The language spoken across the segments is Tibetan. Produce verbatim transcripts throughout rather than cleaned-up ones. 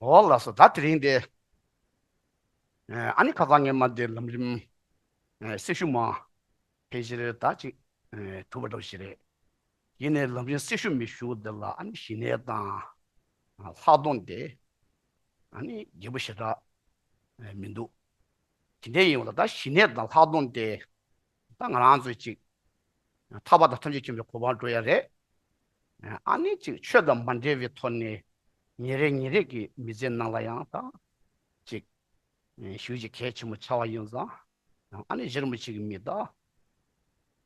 འོ་ལགས་སོ། ད་དེ་རིང་དེ། ཨ་ནི་ཁ་སང་ངས་མ་དེ་ལམ་རིམ་སྲི་ཞུ་མ་ཕལ་ཆེར་ད་ཅིག་ཐུབ་པ་འདྲ་ཞིག་རེད། ཡིན་ནའི་ལམ་རིམ་སྲི་ཞུ་མི་ཞུ་འདི་ལ་ཨ་ནི་ཞི་གནས་དང་ལྷག་མཐོང་དེ་ཨ་ནི་རྒྱས་པོ་ཞེ་དྲག་མི་འདུག་དེ་འདྲའི་ཡིན་པ་ལ་ད་ཞི་གནས་དང་ལྷག་མཐོང་དེ་ད་ང་རང་ཚོས་ཅིག་ཐར་པ་དང་ཐམས་ཅད་མཁྱེན་པའི་གོ་འཕང་འགྲོ་ཡ་རེད། ཨ་ནི་ཅིག་ཆོས་དང་མ་འབྲེལ་བའི་ཐོག་ནས་ཉིན་རེ་ཉིན་རེ་གི་མི་ཚེའི་ནང་ལ་ཡང་ད་ཅིག་ཞུ་ཅིག་གལ་ཆེན་པོ་ཆགས་པ་ཡིན་ཙང་། ཨ་ནི་གཞི་རིན་པོ་ཆེ་གི་མི་ད་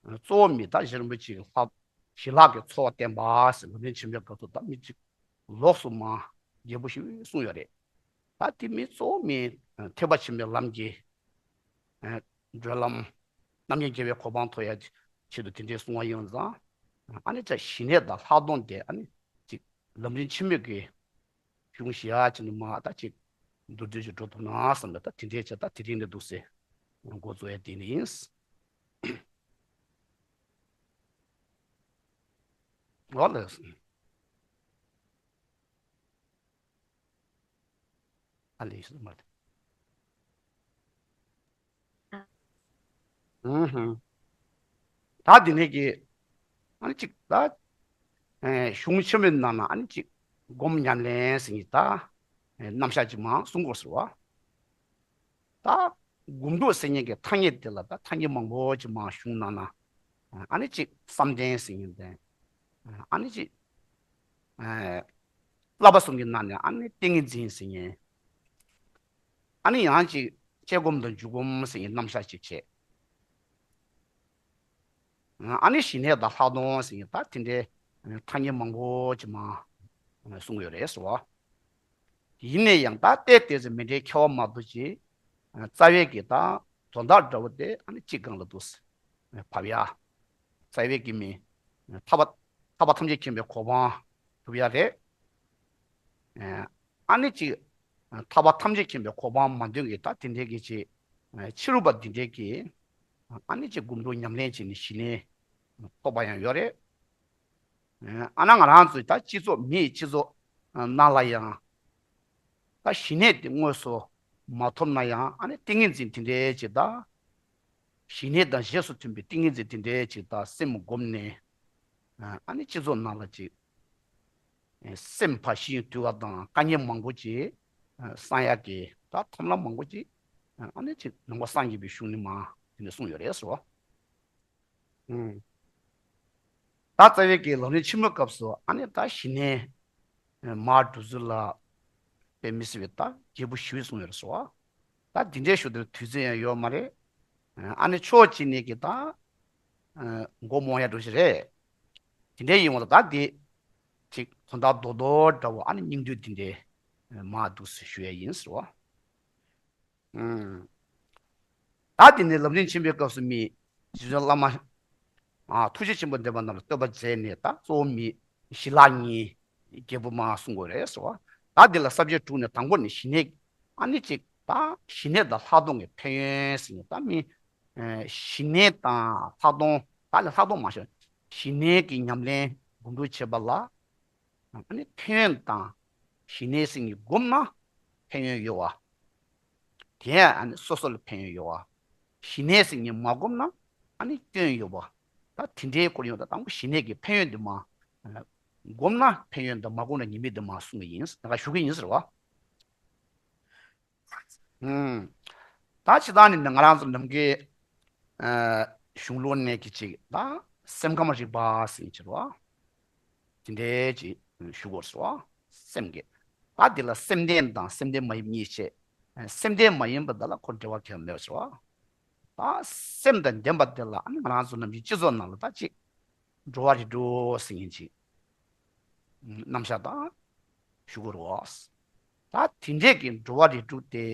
གཙོ་བོ་མི་ད་གཞི་རིན་པོ་ཆེ་གི་ལྷ་ཞི་ལྷག་གི་འཚོ་བ་བསྟན་པ་ཟེར་ལམ་རིམ་ཆེན་པོའི་སྐབས་སུ་ད་མི་ཅིག་ལོགས་སུ་མ་རྒྱས་པོ་ཞིག་གསུངས་ཡོད་རེད། ད་དེ་མི་གཙོ་བོ་མི་ཐེག་པ་ཆེན་པོའི་ལམ་གྱི་ཨ་བགྲོད་ལམ། རྣམ་མཁྱེན་རྒྱལ་བའི་གོ་འཕང་ཐོབ་ཡ་ཆེད་དུ་དེ་འདྲའི་གསུང་བ་ཡིན་ཙང་། ཨ་ནི་ཅག་ཞི་གནས་དང་ལྷག་མཐོང་དེ་ཨ་ནི་ཅིག་ལམ་རིམ་ཆེན་མོའི་གི་གཞུང་ཞིག་ཡ་ཆེད་དུ་མ་ད་ཅིག་མདོར་བསྡུས་ཤིག་འགྲོ་ཐུབ་ན་བསམ་པའི་ད་དེ་འདྲའི་ཆ་ད་དེ་རིང་ནས་འདུག་སེ་འགོ་རྩོམ་ཡ་དེ་ནི་ཡིན། འོ་ལགས། ཨ་ལས་སུ་མ་རེད། ཨུ་ཧུ། ད་འདི་ནས་ཀྱི་ཨ་ནི་གཅིག་ད་ཨེ་གཞུང་ཆེན་མོའི་ནང་ན་ཨ་ནི་གཅིག་སྒོམ་ཉམས་ལེན་ཟེར་གྱི་ད་ཨེ་རྣམ་གཞག་ཅིག་མང་གསུང་དགོས་ཟེར་བ། ད་སྒོམ་སྒྲུབ་ཟེར་མཁན་གྱི་ཐ་སྙད་དེ་ལ་ད་ཐ་སྙད་མང་པོ་ཅིག་མང་གཞུང་ནང་ན་ཨ་ནི་གཅིག་བསམ་གཏན་ཟེར་མཁན་དེ། ཨ་ནི་ཅིག་ཨ་བསླབ་པ་གསུམ་གྱི་ནང་ནས་ཨ་ནི་ཏིང་ངེ་འཛིན་ཟེར་མཁན། ཨ་ནི་ཡང་ཅིག་དཔྱད་སྒོམ་དང་འཇུག་སྒོམ་ཟེར་མཁན་རྣམ་གཞག་ཅིག་བྱས། ཨ་ནི་ཞི་གནས་དང་ལྷག་མཐོང་ཟེར་མཁན་ད་དེ་འདྲའི་ཐ་སྙད་མང་པོ་ཅིག་མ་གསུངས་ཡོད་རེད་ཟེར་བ། ཡིན་ནའི་ཡང་ད་ལྟའི་དེ་ཚོ་མི་འདྲའི་ཁྱད་པར་མ་གཏོགས་ཅིག་རྩ་བའི་གི་ད་དོན་དག་འདྲ་བོ་དེ་ཨ་ནི་གཅིག་སྒང་ལ་འདུག་ཟེར། བབ་ཡ། རྩ་བའི་གི་མི། ཐར་པ། ཐར་པ་ཐམས་ཅད་མཁྱེན་པའི་གོ་འཕང་ཐོབ་ཡ་རེད། ཨ་ནི་ཅིག་ཐར་པ་ཐམས་ཅད་མཁྱེན་པའི་གོ་འཕང་མ་འདོན་གི་ད་དེ་འདྲའི་གི་ཅིག་ཕྱི་རོལ་པ་འདི་འདྲའི་གི་ཨ་ནི་ཅིག་སྒོམ་སྒྲུབ་ཉམས་ལེན་བྱས་ནས་ཞི་གནས་ཐོབ་པ་ཡང་ཡོད་རེད། ཨ་ན་ང་རང་ཚོའི་ད་སྤྱི་ཚོགས་མིའི་སྤྱི་ཚོགས་ནང་ལ་ཡང་ད་ཞི་གནས་དེ་དངོས་སུ་མ་ཐོབ་ན་ཡང་ཨ་ནི་ཏིང་ངེ་འཛིན་དེ་འདྲའི་ཅིག་ད་ཞི་གནས་དང་རྗེས་སུ་མཐུན་པའི་ཏིང་ངེ་འཛིན་དེ་འདྲའི་ཅིག་ད་སེམས་བསྒོམས་ནས་ཨ་ནི་སྤྱི་ཚོགས་ནང་ལ་ཅིག་སེམས་ཕར་ཞི་ཡོང་དུས་བ་དང་དཀའ་ངལ་མང་པོ་ཅིག་སངས་ཡག་གི་ད་ཐབས་ལམ་མང་པོ་ཅིག་ཨ་ནི་ཅིག་ནང་པ་སངས་རྒྱས་པའི་གཞུང་ནས་མ་དེ་ནས་གསུངས་ཡོད་རེད་ཟེར་བ། ད་རྩ་བའི་གི་ལམ་རིམ་ཆེན་མོའི་སྐབས་སུ་ཨ་ནི་ད་ཞི་གནས་མར་འགྲོ་ཚུལ་ལ་དཔེ་མི་སྲིད་པའི་ད་རྒྱས་པོ་ཞེ་པོ་གསུངས་ཡོད་རེད་ཟེར་བ། ད་འདི་འདྲའི་ཞུ་དེར་དུས་ཚོད་ཡང་ཡོད་མ་རེད། ཨ་ནི་ཕྱོགས་གཅིག་ནས་གི་ད་མགོ་རྨོངས་ཡ་འགྲོ་ཞིག་རེད། དེ་འདྲའི་ཡིན་བ་ད་དེ་ཅིག་དོན་དག་རྡོག་རྡོག་འདྲ་བོ་ཨ་ནི་སྙིང་བསྡུས་དེ་འདྲའི་མར་འདུག་སེ་ཞུ་ཡ་ཡིན་ཟེར་བ། ད་དེ་ནས་ལམ་རིམ་ཆེན་པོའི་སྐབས་སུ་མི་རྗེ་བཙུན་བླ་མ་ཐུགས་རྗེ་ཆེན་པོ་འདོན་པ་རྣམས་ལ་བསྟོད་པ་མཛད་ནས་ད་གཙོ་བོ་མི་ཞི་ལྷག་གཉིས་རྒྱས་པོ་མ་གསུང་དགོས་རེད་ཟེར་བ། ད་དེ་ལ་ས་བཅད་དྲུག་ནས་དང་པོ་ནས་ཞི་གནས་ཨ་ནི་གཅིག་ད་ཞི་གནས་དང་ལྷག་མཐོང་གི་ཕན་ཡོན་ཟེར་ནས་ད་མི་ཞི་གནས་དང་ལྷག་མཐོང་ད་ལས་ལྷག་མཐོང་མ་ཞུ་ཞི་གནས་ཀྱི་ཉམས་ལེན་སྒོམ་སྒྲུབ་བྱེད་པ་ལ། ཨ་ནི་ཕན་ཡོན་དང་ཞི་གནས་ཟེར་མཁན་བསྒོམས་ན་ཕན་ཡོན་ཡོད་བ། དེ་ཡང་ཨ་ནི་སོ་སོ་ལ་ཕན་ཡོན་ཡོད་བ། ཞི་གནས་ཟེར་མཁན་མ་བསྒོམས་ན་ཨ་ནི་སྐྱོན་ཡོད་བ། ད་དེ་འདྲའི་སྐོར་ཡོང་ད་དང་པོ་ཞི་གནས་ཀྱི་ཕན་ཡོན་དེ་མ་བསྒོམས་ན་ཕན་ཡོན་དང་མ་བསྒོམས་ན་ཉེས་དམིགས་དེ་མ་གསུང་གི་ཡིན་ད་ག་ཞུ་གི་ཡིན་ཟེར་བ། ད་ཕྱི་ཐང་ནས་ང་རང་ཚོ་ནམ་མཁའི་གཞུང་ལུགས་ནས་ཀྱི་ཅིག་ད་སེམས་ཁམས་རིག་པ་ཟེར་གྱི་རེད་བ། དེ་འདྲའི་ཅིག་ཞུ་དགོས་སོ། སེམས་ཀྱི་ད་འདི་ལ་སེམས་ལྡན་དང་སེམས་ལྡན་མ་ཡིན་གཉིས་བཤད། སེམས་ལྡན་མ་ཡིན་པ་ད་ལ་ཁོ་འབྲེལ་བ་གང་ཡང་མེད་པ་ཟེར་བ། ད་སེམས་དང་ལྡན་པ་དེ་ལ་ང་རང་ཚོ་ནམ་རྒྱུན་སྤྱི་ཚོགས་ནང་ལ་ད་ཅིག་འགྲོ་བ་རིགས་དྲུག་ཟེར་མཁན་ཅིག་རྣམ་གཞག་དང་ཞུ་དགོས་རེད་བ། ད་དེ་འདྲས་ཀྱི་འགྲོ་བ་རིགས་དྲུག་དེ་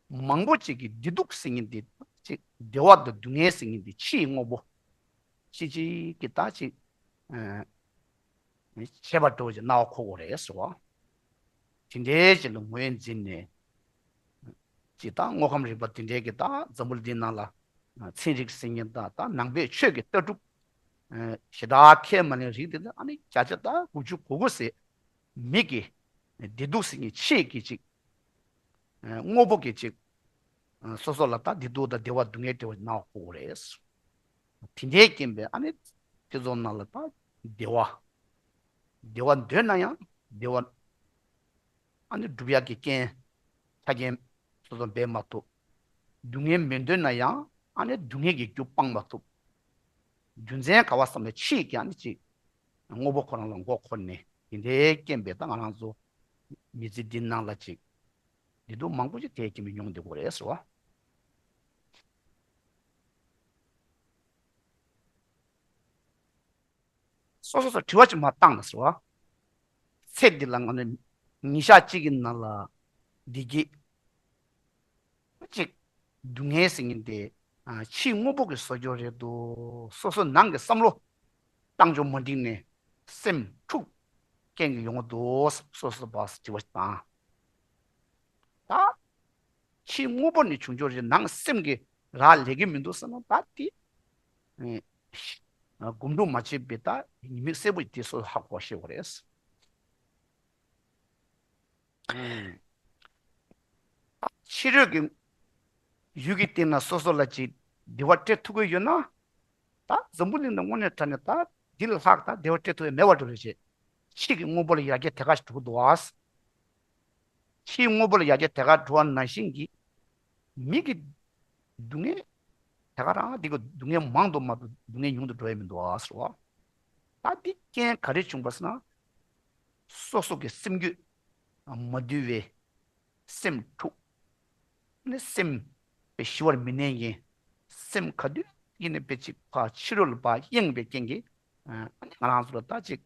མང་པོ་ཅིག་གི་བདེ་སྡུག་ཟེར་མཁན་དེ་ཅིག་བདེ་བ་དང་སྡུག་བསྔལ་ཟེར་མཁན་དེ་ཕྱིའི་དངོས་པོ་ཅིག་ཅིག་གི་ད་ཅིག་བྱས་པ་འགྲོ་ཅིག་སྣང་བ་འཁོར་དགོས་རེད་ཟེར་བ། དེ་འདྲའི་ཅིག་ལ་ངོས་འཛིན་ནས། ཅིག་དང་དངོས་ཁམས་རིག་པ་དེ་འདྲའི་གི་དང་འཛམ་བུ་གླིང་འདི་ནང་ལ་ཚན་རིག་ཟེར་མཁན་དང་དང་ནང་པའི་ཆོས་ཀྱི་ལྟ་གྲུབ་ཞེ་དྲག་ཁས་མ་ལེན་རིགས་དེ་ལ་ཨ་ནི་བརྒྱ་ཆ་དང་དགུ་བཅུ་གོ་དགུ་ཟེར་ མིག་གི་བདེ་སྡུག་ཟེར་མཁན་ཕྱིའི་གི་ཅིག་དངོས་པོ་གི་ཅིག་སོ་སོ་ལ་ད་བདེ་སྡུག་དང་བདེ་བ་སྡུག་བསྔལ་འབྲེལ་བ་སྣང་བ་དགོས་རེད། དེ་འདྲའི་རྐྱེན་པས་ཨ་ནི་དེ་ཚོ་ནང་ལ་ད་བདེ་བ། བདེ་བ་འདོད་ན་ཡང་བདེ་བ་ཨ་ནི་སྒྲུབ་ཡག་གི་རྐྱེན་ཆ་རྐྱེན་སོ་སོ་འབད་མ་ཐུབ། སྡུག་བསྔལ་མི་འདོད་ན་ཡང་ཨ་ནི་སྡུག་བསྔལ་གྱི་རྒྱུ་སྤང་མ་ཐུབ། རྒྱུ་མཚན་ག་བ་བསམ་ན་ཕྱིའི་གི་ཨ་ནི་ཅིག་དངོས་པོ་ཁོ་རང་ལ་མགོ་འཁོར་ནས་དེ་འདྲའི་རྐྱེན་པས་ད་ང་རང་ཚོ་མི་ཚེ་འདི་ནང་ལ་ཅིག་བདེ་སྡུག་མང་པོ་ཅིག་དེའི་རྐྱེན་པས་མྱོང་བསྡད་ཀྱི་ཡོད་རེད་ཟེར་བ། སོ་སོ་སོ་དྲི་བ་ཅིག་མར་བཏང་ན་ཟེར་བ། ཚེ་འདི་ལ་ང་ནི་ཉིན་ཞག་གཅིག་གི་ནང་ལ་བདེ་སྐྱིད། གཅིག་སྡུག་བསྔལ་ཟེར་མཁན་དེ་ཕྱིའི་དངོས་པོ་གི་བཟོ་བཅོས་རེད་འདུག་སོ་སོ་ནང་གི་བསམ་བློ་བཏང་ཕྱོགས་མ་འགྲིག་ནས་སེམས་འཁྲུག་རྐྱེན་གྱིས་ཡོང་གི་འདུག་སོ་སོ་བ་དྲི་བ་ཅིག་བཏང་། ད་ཕྱིའི་དངོས་པོ་ནས་བྱུང་ཕྱོགས་རེད། ནང་སེམས་ཀྱི་རག་ལས་ཀྱི་མི་འདུག་ཟེར་ན་ད་དེ། སྒོམ་སྒྲུབ་མ་བྱས་པའི་ད་ཉེས་དམིགས་གསལ་པོ་དེ་སོ་སོ་ཧ་གོ་ཤེས་དགོས་རེད། ཕྱི་རོལ་གྱི་ཡུལ་གྱི་སྟེང་ན་སོ་སོ་ལ་ཅིག་བདེ་བ་སྤྲད་ཐུབ་ཀྱི་ཡོད་ན། ད་འཛམ་བུ་གླིང་འདི་དངོས་གནས་དྲང་གནས་ད་འདི་ལས་ལྷག་ད་བདེ་བ་སྤྲད་ཐུབ་ཡ་མེད་པ་འགྲོ་རེད་ཅེས། ཕྱི་གི་དངོས་པོ་ལ་ཡར་རྒྱས་དེ་ག་ཞིག་འགྲོ་གི་འདུག་ཨ། ཕྱིའི་དངོས་པོ་ལ་ཡར་རྒྱས་དེ་ག་འགྲོ་བ་ནང་བཞིན་གྱི་མིག་གི་སྡུག་བསྔལ་དེ་ག་རང་དེ་ག་སྡུག་བསྔལ་མང་དུ་མ་གཏོགས་སྡུག་བསྔལ་ཉུང་དུ་འགྲོ་ཡ་མི་འདུག་ཨ་ཟེར་བ། ད་འདི་རྐྱེན་ག་རེ་བྱུང་པ་ཟེར་ན། སོ་སོ་གི་སེམས་རྒྱུད་མ་དུལ་བའི་སེམས་འཁྲུག་ནི་སེམས་པའི་ཞི་བར་མི་གནས་ཀྱི་སེམས་ག་དུས་ཡིན་ནའི་དཔེ་ཅིག་ཕར་ཕྱི་རོལ་ལ་ཕར་གཡེངས་པའི་རྐྱེན་གྱིས་ཨ་ནི་ང་རང་ཚོ་ལ་ད་ཅིག་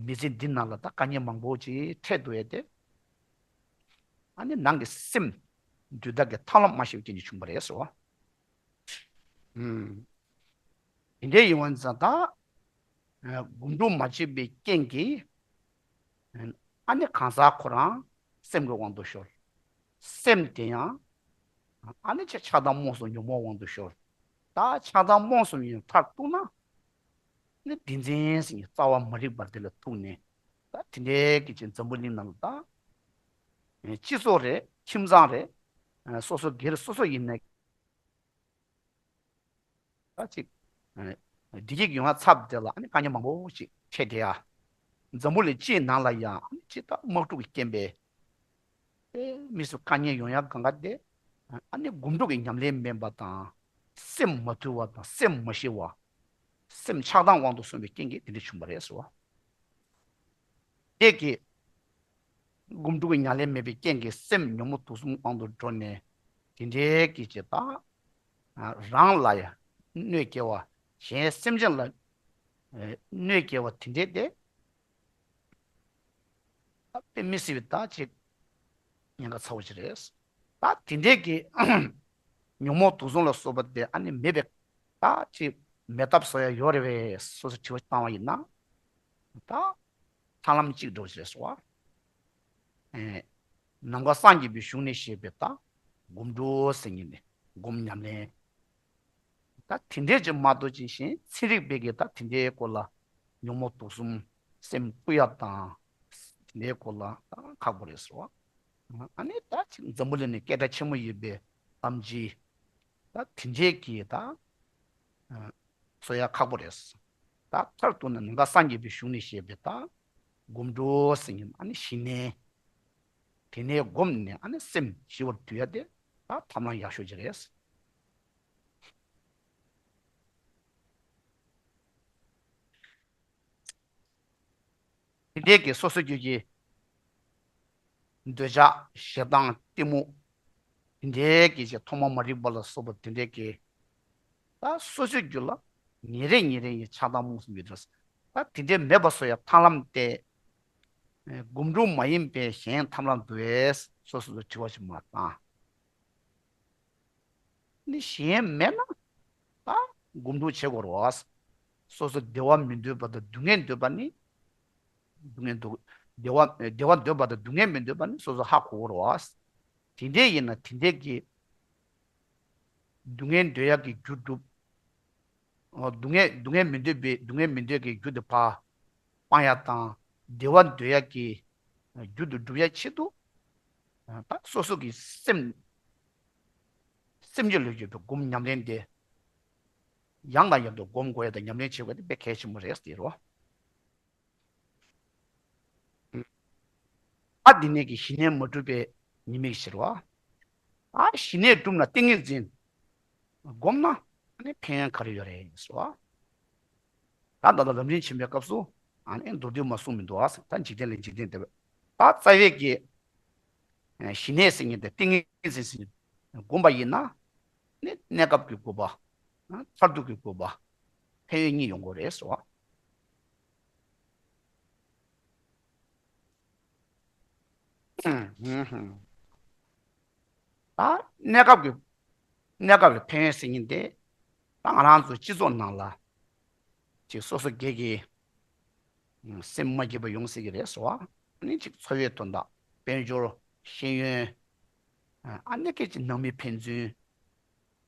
མི་ཚེ་འདི་ནང་ལ་ད་དཀའ་ངལ་མང་པོ་ཅིག་འཕྲད་འདུག་ཡ་དེ། ཨ་ནི་ནང་གི་སེམས་འདུལ་ཐབས་ཀྱི་ཐབས་ལམ་མ་ཤེས་པའི་རྐྱེན་གྱིས་བྱུང་བ་རེད་ཟེར་བ། ཨུམ། དེ་འདྲའི་ཡིན་བ་ཙང་ད། སྒོམ་སྒྲུབ་མ་བྱས་པའི་རྐྱེན་གྱིས། ཨ་ནི་གང་ཟག་ཁོ་རང་སེམས་ཀྱི་དབང་དུ་ཤོར། སེམས་དེ་ཡང་། ཨ་ནི་ཆ་ཆགས་སྡང་རྨོངས་གསུམ་ཉོན་མོངས་དབང་དུ་ཤོར། ད་ཆགས་སྡང་རྨོངས་གསུམ་ཡང་མཐར་གཏུགས་ན། ནི་བདེན་འཛིན་ཟེར་མཁན་རྩ་བ་མ་རིག་པ་དེ་ལ་ཐུག་ནས། ད་དེ་འདྲའི་གི་ཅིག་འཛམ་བུ་གླིང་ནང་ལ་ད། སྤྱི་ཚོགས་རེད། ཁྱིམ་ཚང་རེད། སོ་སོ་སྒེར་སོ་སོ་ཡིན་ནའི། ད་ཅིག་བདེ་སྐྱིད་ཡོང་ཡ་ཚབ་དེ་ལ་ཨ་ནི་དཀའ་ངལ་མང་པོ་ཅིག་འཕྲད་བསྡད་ཡ། འཛམ་བུ་གླིང་སྤྱིའི་ནང་ལ་ཡང་ཨ་ནི་ཅིག་ད་དམག་འཁྲུག་གི་རྐྱེན་པས། དེ་མི་ཚོ་དཀའ་ངལ་ཡོང་ཡ་གང་ག་དེ། ཨ་ནི་སྒོམ་སྒྲུབ་ཀྱི་ཉམས་ལེན་མེད་པ་དང་། སེམས་མ་དུལ་བ་དང་སེམས་མ་ཞི་བ། སེམས་ཆགས་སྡང་དབང་དུ་སོང་བའི་རྐྱེན་གྱིས་དེ་འདྲ་བྱུང་བ་རེད་ཟེར་བ། དེ་གི་སྒོམ་སྒྲུབ་ཀྱི་ཉམས་ལེན་མེད་པའི་རྐྱེན་གྱིས་སེམས་ཉོན་མོངས་དུག་གསུམ་དབང་དུ་འགྲོ་ནས་དེ་འདྲའི་གི་ཅིག་ད། རང་ལ་ཡང་གནོད་སྐྱེལ་བ། གཞན་སེམས་ཅན་ལ་གནོད་སྐྱེལ་བ་དེ་འདྲའི་དེ། ད་དཔེ་མི་སྲིད་པའི་ད་ཅིག་ཉེན་ཁ་ཚ་བོ་ཅིག་རེད། ད་དེ་འདྲའི་གི་ཉོན་མོངས་དུག་གསུམ་ལ་སོགས་པ་དེ་ཨ་ནི་མེད་པའི་ད་ཅིག་མེད་ཐབས་བཟོ་ཡ་ཡོད་རེད་པས་སོ་སོ་དྲི་བ་བཏང་བ་ཡིན་ན། ད་ཐབས་ལམ་གཅིག་འགྲོ་ཞེས་སོ། ནམ་མཁའ་སངས་རྒྱས་པའི་གཞུང་ནས་བཤད་པའི་ད་སྒོམ་སྒྲུབ་ཟེར་མཁན་ནི་སྒོམ་ཉམས་ལེན། ད་དེ་འདྲས་ཅིག་མ་གཏོགས་ཅིག་གཞན་ཚན་རིག་པས་ཀྱི་ད་དེ་འདྲའི་སྐོར་ལ་ཉོན་མོངས་དུག་གསུམ་སེམས་སྤུ་ཡ་དང་དེ་འདྲའི་སྐོར་ལ་ད་ཁག་པོ་རེད་ཟེར་བ། ཨ་ནི་ད་ཅིག་འཛམ་བུ་གླིང་ནས་སྐད་གྲགས་ཆེན་མོ་ཡོད་པའི་གཏམ་རྒྱུད་ད་དེ་འདྲས་ཀྱི་ད། བཟོ་ཡ་ཁག་པོ་རེད། ད་མཐར་གཏུགས་ན་ནམ་མཁའ་སངས་རྒྱས་པའི་གཞུང་ནས་བཤད་པའི་ད་སྒོམ་སྒྲུབ་ཟེར་མཁན་ཨ་ནི་ཞི་གནས། དེ་ནས་བསྒོམས་ནས་ཨ་ནི་སེམས་ཞི་བར་དུལ་ཡ་དེ་ད་ཐབས་ལམ་ཡག་ཤོས་ཅིག་རེད། དེ་འདྲའི་གི་སོ་སོ་རྒྱུད་ཀྱི་འདོད་ཆགས་ཞེ་སྡང་གཏི་མུག་དེ་འདྲའི་གི་ཅིག་ཐོག་མ་མ་རིག་པ་ལ་སོགས་པ་དེ་འདྲའི་གི་ད་སོ་སོའི་རྒྱུད་ལ་ཉིན་རེ་ཉིན་རེ་ཡི་ཆགས་སྡང་རྨོངས་གསུམ་ཡོད་དུས། ད་དེ་འདྲའི་མེད་པ་བཟོ་ཡ་ཐབས་ལམ་དེ། སྒོམ་སྒྲུབ་མ་ཡིན་པའི་གཞན་ཐབས་ལམ་འདུག་གས་སོ་སོ་སོ་དྲི་བ་ཞིག་མ་བཏང་། ནི་གཞན་མེད་ན་ད་སྒོམ་སྒྲུབ་བྱེད་དགོས་རེད་བ། སོ་སོ་བདེ་བ་མི་འདོད་པ་དང་སྡུག་བསྔལ་འདོད་པ་ནི། སྡུག་བསྔལ་འདོད། བདེ་བ་བདེ་བ་འདོད་པ་དང་སྡུག་བསྔལ་མི་འདོད་པ་ནི་སོ་སོ་ཧ་གོ་དགོས་རེད་བ། དེ་འདྲས་ཡིན་ན་དེ་འདྲས་ཀྱི་སྡུག་བསྔལ་འདོད་ཡག་གི་རྒྱུ་སྒྲུབ། སྡུག་བསྔལ་སྡུག་བསྔལ་མི་འདོད་པའི་སྡུག་བསྔལ་མི་འདོད་ཀྱི་རྒྱུ་དེ་ཕར་སྤང་ཡག་དང་བདེ་བ་འདོད་ཡག་གི་ རྒྱུན་དུ་སྒྲུབ་ཡ་ཆེད་དུ། ད་སོ་སོ་གི་སེམས། སེམས་བསྐྱེད་ལས་གྱུར་པའི་སྒོམ་ཉམས་ལེན་དེ། ཡང་དང་ཡང་དུ་སྒོམ་དགོས་ཡ་དང་ཉམས་ལེན་བྱེད་དགོས་དེ་དཔེ་གལ་ཆེན་པོ་རེད་ཟེར་རོ། ཨ་འདི་ནས་ཀྱི་ཞི་གནས་མ་གྲུབ་པའི་ཉེས་དམིགས་ཕྱེ་རོ། ཨ་ཞི་གནས་གྲུབ་ན་ཏིང་ངེ་འཛིན། སྒོམ་ན་ཨ་ནི་ཕན་ཡོན་ག་རེ་ཡོད་རེད་ཟེར་བ། ད་ད་ལྟ་ལམ་རིམ་ཆེན་མོའི་སྐབས་སུ་ཨ་ནི་མདོར་བསྡུས་མ་གསུངས་མི་འདུག་ཨ། ད་འཇིག་རྟེན་ལས་འཇིག་རྟེན་འདས་པ། ད་རྩ་བའི་གི་ཞི་གནས་ཟེར་མཁན་དེ་ཏིང་ངེ་འཛིན་ཟེར་མཁན་སྒོམ་པ་ཡིན་ན་ནི་གནས་སྐབས་ཀྱི་དགོས་པ། མཐར་ཐུག་གི་དགོས་པ། ཕན་ཡོན་གཉིས་ཡོང་གི་རེད་ཟེར་བ། ད་གནས་སྐབས་ཀྱི་གནས་སྐབས་ཀྱི་ཕན་ཡོན་ཟེར་མཁན་དེ་ད་ང་རང་ཚོ་སྤྱི་ཚོགས་ནང་ལ་ཅིག་སོ་སོ་སྒེར་གྱི་སེམས་མ་སྐྱིད་པ་ཡོང་སྲིད་ཀྱི་རེད་ཟེར་བ། ཨ་ནི་ཅིག་འཚོ་བའི་དོན་དག་དཔལ་འབྱོར་ཤེས་ཡོན། ཨ་ནི་སྐད་ཅིག་ནང་མི་ཕན་ཚུན།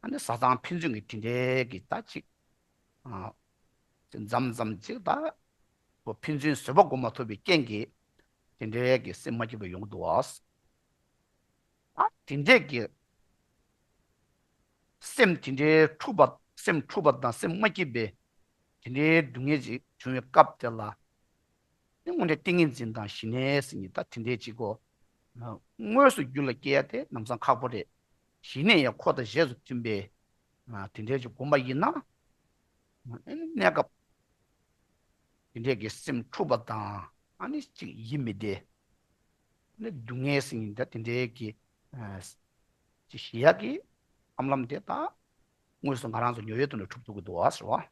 ཨ་ནི་བཟའ་ཚང་ཕན་ཚུན་གྱི་དེ་འདྲའི་གི་ད་ཅིག་ཨ། མཚམས་མཚམས་ཅིག་ད། ཁོ་ཕན་ཚུན་བཟོད་པ་སྒོམ་མ་ཐུབ་པའི་རྐྱེན་གྱིས། དེ་འདྲའི་གི་སེམས་མ་སྐྱིད་པ་ཡོང་གི་འདུག་བ། ཨ་དེ་འདྲའི་གི། སེམས་དེ་འདྲའི་འཁྲུགས་པ་སེམས་འཁྲུགས་པ་དང་སེམས་མ་སྐྱིད་པའི། དེ་འདྲའི་སྡུག་བསྔལ་ཅིག་བྱུང་བའི་སྐབས་དེ་ལ། ནི་དངོས་གནས་ཏིང་ངེ་འཛིན་དང་ཞི་གནས་ཟེར་མཁན་ད་དེ་འདྲའི་ཅིག་གོ། དངོས་སུ་རྒྱུད་ལ་སྐྱེ་ཡ་དེ་ལམ་སང་ཁག་པོ་རེད། ཞི་གནས་ཡང་ཁོ་དང་ཞེས་སུ་མཐུན་པའི། དེ་འདྲའི་ཅིག་སྒོམ་པ་ཡིན་ན། གནས་སྐབས། དེ་འདྲའི་གི་སེམས་འཁྲུགས་པ་དང་ཨ་ནི་ཅིག་ཡིད་མི་བདེ། ནི་སྡུག་བསྔལ་ཟེར་མཁན་ད་དེ་འདྲའི་གི། ཅིག་ཞི་ཡ་གི་ཨམ་ལམ་དེ་ད། དངོས་སུ་ང་རང་ཚོ་ཉོ་ཡོད་དུ་ནས་འཁྲུག་ཐུབ་ཀྱི་འདུག་བ་ཟེར་བ།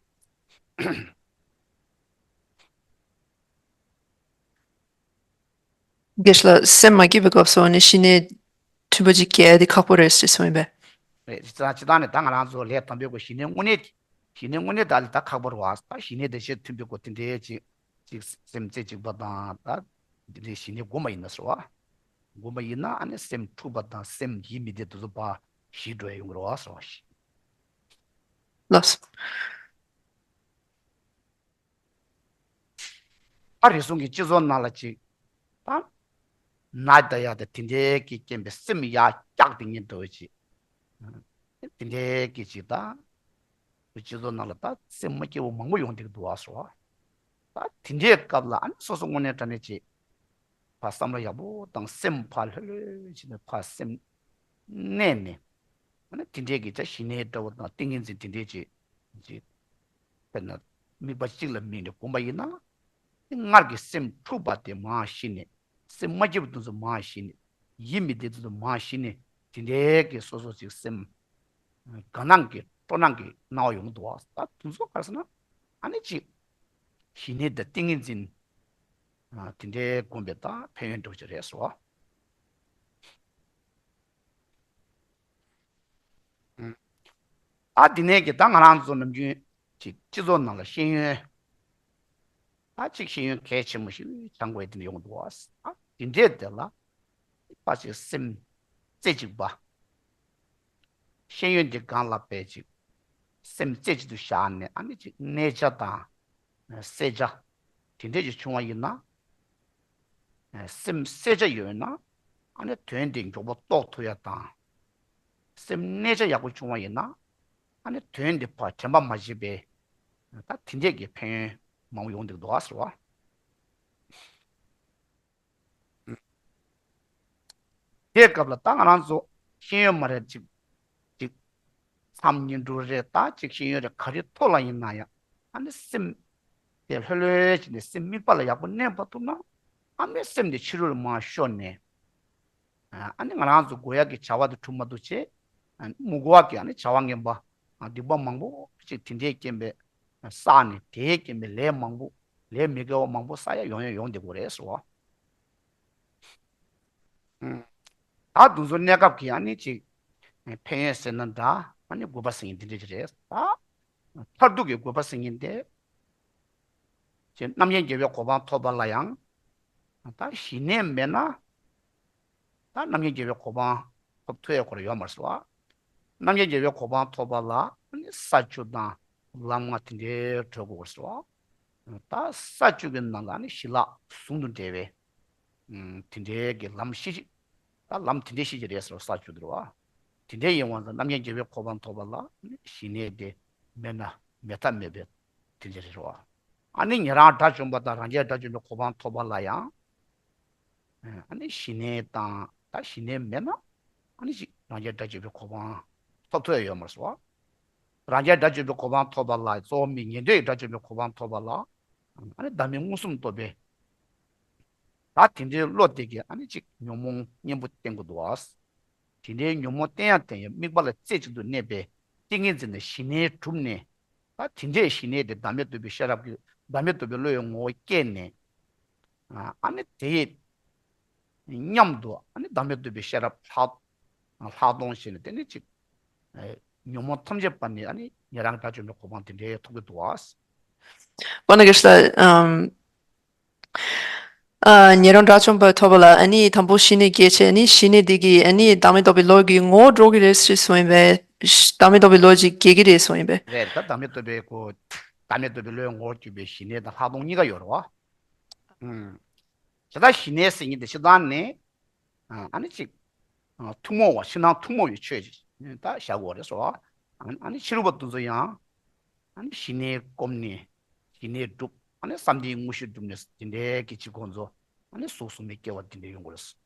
རྒན་ལགས་སེམས་མ་སྐྱིད་པའི་སྐབས་སུ་ནི་ཞི་གནས་མཐུན་པ་ཅིག་སྐྱེ་ཡ་དེ་ཁག་པོ་རེད་ཟེར་གསུངས་ཡིན་པས། རེད་ཅི་ཙང་ཅི་ཙང་ནས་ད་ང་རང་ཚོ་ལས་དམ་པའི་སྐོར་ཞི་གནས་དངོས་གནས་ཞི་གནས་དངོས་གནས་ད་ལས་ད་ཁག་པོ་རེད་བ། ད་ཞི་གནས་དེ་བཞིན་མཐུན་པའི་སྐོར་དེ་འདྲའི་ཅིག་ཅིག་སེམས་རྩེ་གཅིག་པ་དང་ད་དེ་འདྲའི་ཞི་གནས་སྒོམ་པ་ཡིན་ན་ཟེར་བ། སྒོམ་པ་ཡིན་ན་ཨ་ནི་སེམས་འཁྲུགས་པ་དང་སེམས་ཡིད་མི་བདེ་དེ་ཚོ་ཕར་ཞི་འགྲོ་ཡ་ཡོང་གི་རེད་བ་ཟེར་བ་ཞིག་ལགས་སོ། ཨ་རེ་ཟུང་གི་སྤྱི་ཚོགས་ནང་ལ་ཅིག་ད་ན་ད་ཡ་ད་དེ་འདྲའི་གི་རྐྱེན་པས་སེམས་ཡ་སྐྱག་དེ་ཉིད་འདྲ་བོ་ཅིག་དེ་འདྲའི་གི་ཅིག་ད་སྤྱི་ཚོགས་ནང་ལ་ད་སེམས་མ་སྐྱིད་པོ་མང་པོ་ཡོང་བསྡད་ཀྱི་འདུག་བ་ཟེར་བ། ད་དེ་འདྲའི་སྐབས་ལ་ཨ་ནི་སོ་སོ་དངོས་གནས་དྲང་གནས་ཅིག་ཕར་བསམ་བློ་ཡག་པོ་བཏང་སེམས་ཕར་ལྷོད་ལྷོད་བྱས་ནས་ཕར་སེམས་གནས་ནས། ཨ་ནི་དེ་འདྲའི་གི་ཅིག་ཞི་གནས་འདྲ་བོ་དང་ཏིང་ངེ་འཛིན་དེ་འདྲའི་ཅིག་ཅིག་དཔེར་ན་དམིགས་པ་གཅིག་ལ་དམིགས་ནས་སྒོམ་པ་ཡིན་ན། ཨ་ནི་སྔར་གྱི་སེམས་འཁྲུགས་པ་དེ་མར་ཞི་ནས་སེམས་མ་སྐྱིད་པ་དེ་ཚོ་མར་ཞི་ནས་ཡིད་མི་བདེ་དེ་ཚོ་མར་ཞི་ནས་དེ་འདྲའི་གི་སོ་སོ་ཅིག་སེམས་དགའ་སྣང་གི་སྤྲོ་སྣང་གི་སྣང་བ་ཡོང་གི་འདུག་བ། ད་དེ་ཚོ་ག་རེ་ཟེར་ན་ཨ་ནི་ཅིག་ཞི་གནས་དང་ཏིང་ངེ་འཛིན། ཨ་དེ་འདྲའི་སྒོམ་པའི་ད་ཕན་ཡོན་འདྲ་བོ་ཅིག་རེད་ཟེར་བ། ཨ་དེ་ནས་ཀྱི་ད་ང་རང་ཚོ་ནམ་རྒྱུན་ཅིག་སྤྱི་ཚོགས་ནང་ལ་ཤེས་ཡོན། ད་ཅིག་ཤེས་ཡོན་གལ་ཆེན་པོ་ཞིག་སྦྱང་དགོས་དེ་འདྲ་ཡོང་གི་འདུག་བ། ཨ་དེ་འདྲའི་དེ་ལ་ཕར་ཅིག་སེམས་རྩེ་གཅིག་པ། ཤེས་ཡོན་འདི་སྒང་ལ་དཔེ་ཅིག་སེམས་རྩེ་གཅིག་ཏུ་བཞག་ནས་ཨ་ནི་ཅིག་གནས་ཆ་དང་གསལ་ཆ་དེ་འདྲས་ཅིག་བྱུང་བ་ཡིན་ན། སེམས་གསལ་ཆ་ཡོད་ན་ཨ་ནི་དོན་དེ་མགྱོགས་པོ་རྟོགས་ཐུབ་ཡ་དང་། སེམས་གནས་ཆ་ཡག་པོ་བྱུང་བ་ཡིན་ན་ཨ་ནི་དོན་དེ་ཕར་དྲན་པ་མ་བརྗེད་པའི་ད་དེ་འདྲས་ཀྱི་ཕན་ཡོན་མང་པོ་ཡོང་བསྡད་འདུག་ཨ་ཟེར་བ། དེའི་སྐབས་ལ་ད་ང་རང་ཚོ་ཤེས་ཡོན་མ་རེད་ཅིག་ཅིག་མཚམས་ཉིན་དྲུག་རེད་ད་ཅིག་ཤེས་ཡོན་རེད་ག་རེ་ཐོག་ལ་ཡིན་ན་ཡང་ཨ་ནི་སེམས་དེ་ལྷོད་ལྷོད་བྱས་ནས་སེམས་དམིགས་པ་ལ་ཡག་པོ་གནས་པ་ཐུབ་ན་ཨ་མའི་སེམས་དེ་ཕྱི་རོལ་ལ་མར་ཤོར་ནས་ཨ་ནི་ང་རང་ཚོ་དགོས་ཡག་གི་བྱ་བ་དེ་གྲུབ་མ་ཐུབ་བྱས་མི་དགོས་པ་གི་ཨ་ནི་བྱ་བ་ངན་པ་སྡིག་པ་མང་པོ་ཅིག་དེ་འདྲའི་རྐྱེན་པས་བསགས་ནས་དེའི་རྐྱེན་པས་ལས་མང་པོ་ལས་མི་དགེ་བ་མང་པོ་བསགས་ཡ་ཡོང་ཡ་ཡོང་བསྡད་ཀྱི་རེད་ཟེར་བ། ད་དུང་ཚོ་གནས་སྐབས་ཀྱི་ཨ་ནི་ཅིག་ཕན་ཡོན་ཟེར་ན་འདྲ་ཨ་ནི་དགོས་པ་ཟེར་མཁན་འདི་འདྲ་ཅིག་རེད། ད་མཐར་ཐུག་གི་དགོས་པ་ཟེར་མཁན་དེ་ཅིག་རྣམ་མཁྱེན་རྒྱལ་བའི་གོ་འཕང་ཐོབ་པ་ལ་ཡང་ད་ཞི་གནས་མེད་ན་ད་རྣམ་མཁྱེན་རྒྱལ་བའི་གོ་འཕང་ཐོབ་ཐུབ་ཡ་ཁོ་ར་ཡོད་མ་རེད་ཟེར་བ། རྣམ་མཁྱེན་རྒྱལ་བའི་གོ་འཕང་ཐོབ་པ་ལ་ཨ་ནི་ས་བཅུ་དང་ལམ་ལྔ་དེ་འདྲའི་གྲོལ་དགོས་ཟེར་བ། ད་ས་བཅུ་གི་ནང་ལ་ཨ་ནི་ཞི་ལྷག་ཟུང་དུ་འབྲེལ་བའི་ དེ་འདྲའི་གི་ལམ་ཤེས་ཀྱི། ད་ལམ་དེ་འདྲའི་ཤེས་ཀྱི་རེད་ཟེར་བ་ས་བཅུག་འདུག་བ། དེ་འདྲའི་ཡིན་བ་ཙང་རྣམ་མཁྱེན་རྒྱལ་བའི་གོ་འཕང་ཐོབ་པ་ལ་ཞི་གནས་དེ་མེད་ན་མེད་ཐབས་མེད་པའི་དེ་འདྲ་རེད་བ། ཨ་ནི་ཉན་རང་དགྲ་བཅོམ་པ་དང་རང་རྒྱལ་དགྲ་བཅོམ་པའི་གོ་འཕང་ཐོབ་པ་ལ་ཡང་། ཨ་ནི་ཞི་གནས་དང་ད་ཞི་གནས་མེད་ན་ཨ་ནི་ཅིག་རང་རྒྱལ་དགྲ་བཅོམ་པའི་གོ་འཕང་ཐོབ་ཐུབ་ཡ་ཡོད་མ་རེད་བ། རང་རྒྱལ་དགྲ་བཅོམ་པའི་གོ་འཕང་ཐོབ་པ་ལ་གཙོ་བོ་མི་ཉན་ཐོས་ཀྱི་དགྲ་བཅོམ་པའི་གོ་འཕང་ཐོབ་པ་ལ། ཨ་ནི་བདག་མེད་མངོན་སུམ་རྟོགས་པའི། ད་དེ་འདྲའི་བློ་དེ་གིས་ཨ་ནི་ཅིག་ཉོན་མོངས་གཉེན་པོ་བསྟེན་དགོས་འདུག་བ། དེ་འདྲའི་ཉོན་མོངས་བསྟེན་ཡང་བསྟེན་ཡང་དམིགས་པ་ལ་རྩེ་གཅིག་ཏུ་གནས་པའི་ཏིང་ངེ་འཛིན་ནི་ཞི་གནས་གྲུབ་ནས། ད་དེ་འདྲའི་ཞི་གནས་དེ་བདག་མེད་རྟོགས་པའི་ཤེས་རབ་ཀྱི་བདག་མེད་རྟོགས་པའི་བློ་ཡི་ངོ་བོ་སྐྱེས་ནས། ཨ་ནི་དེ་ཡི་མཉམ་དུ་ཨ་ནི་བདག་མེད་རྟོགས་པའི་ཤེས་རབ་ལྷག་ལྷག་མཐོང་བྱས་ནས་དེ་ནི་ཅིག་ཉོན་མོངས་ཐམས་ཅད་སྤངས་ནས་ཨ་ནི་ཉན་རང་དགྲ་བཅོམ་པའི་གོ་འཕང་དེ་འདྲའི་ཐོབ་ཀྱི་འདུག་བ། པ་ན་གེ་ཤ་ལ། ཨམ། ཨ། ཉན་རང་དགྲ་བཅོམ་པ་ཐོབ་པ་ལ་ཨ་ནི་དང་པོ་ཞི་གནས་སྐྱེས་བྱས་ཨ་ནི་ཞི་གནས་འདི་གིས་ཨ་ནི་བདག་མེད་རྟོགས་པའི་བློ་གི་ངོ་བོ་འགྲོ་གི་རེད་ཟེར་གསུངས་ཡིན་པས། བདག་མེད་རྟོགས་པའི་བློ་ཅིག་སྐྱེ་གི་རེད་གསུངས་ཡིན་པས། རེད། ད་བདག་མེད་རྟོགས་པའི་གོ། བདག་མེད་རྟོགས་པའི་བློའི་ངོ་བོར་གྱུར་པའི་ཞི་གནས་དང་ལྷག་མཐོང་གཉིས་ཀ་ཡོད་རེད་བ། ཨུམ། ཇི་ལྟར་ཞི་གནས་ཟེར་མཁན་དེ་སྤྱིར་བཏང་ནི། ཨ་ནི་ཅིག་ཐུན་མོང་བ་ཕྱི་ནང་ཐུན་མོང་བའི་ཆོས་ཅིག་ད་བཞག་དགོས་རེད་ཟེར་བ། ཨ་ནི་ཕྱི་རོལ་པ་དེ་ཚོ་ཡང་། ཨ་ནི་ཞི་གནས་སྒོམ་ནས་ཞི་གནས་སྒྲུབ། ཨ་ནི་བསམ་གཏན་དངོས་གཞི་སྒྲུབ་ནས་དེ་འདྲའི་གི་ཅིག་ཁོང་ཚོ་ཨ་ནི་གཟུགས་གཟུགས་མེད་སྐྱེ་བ་དེ་འདྲ་ཡོང་གི་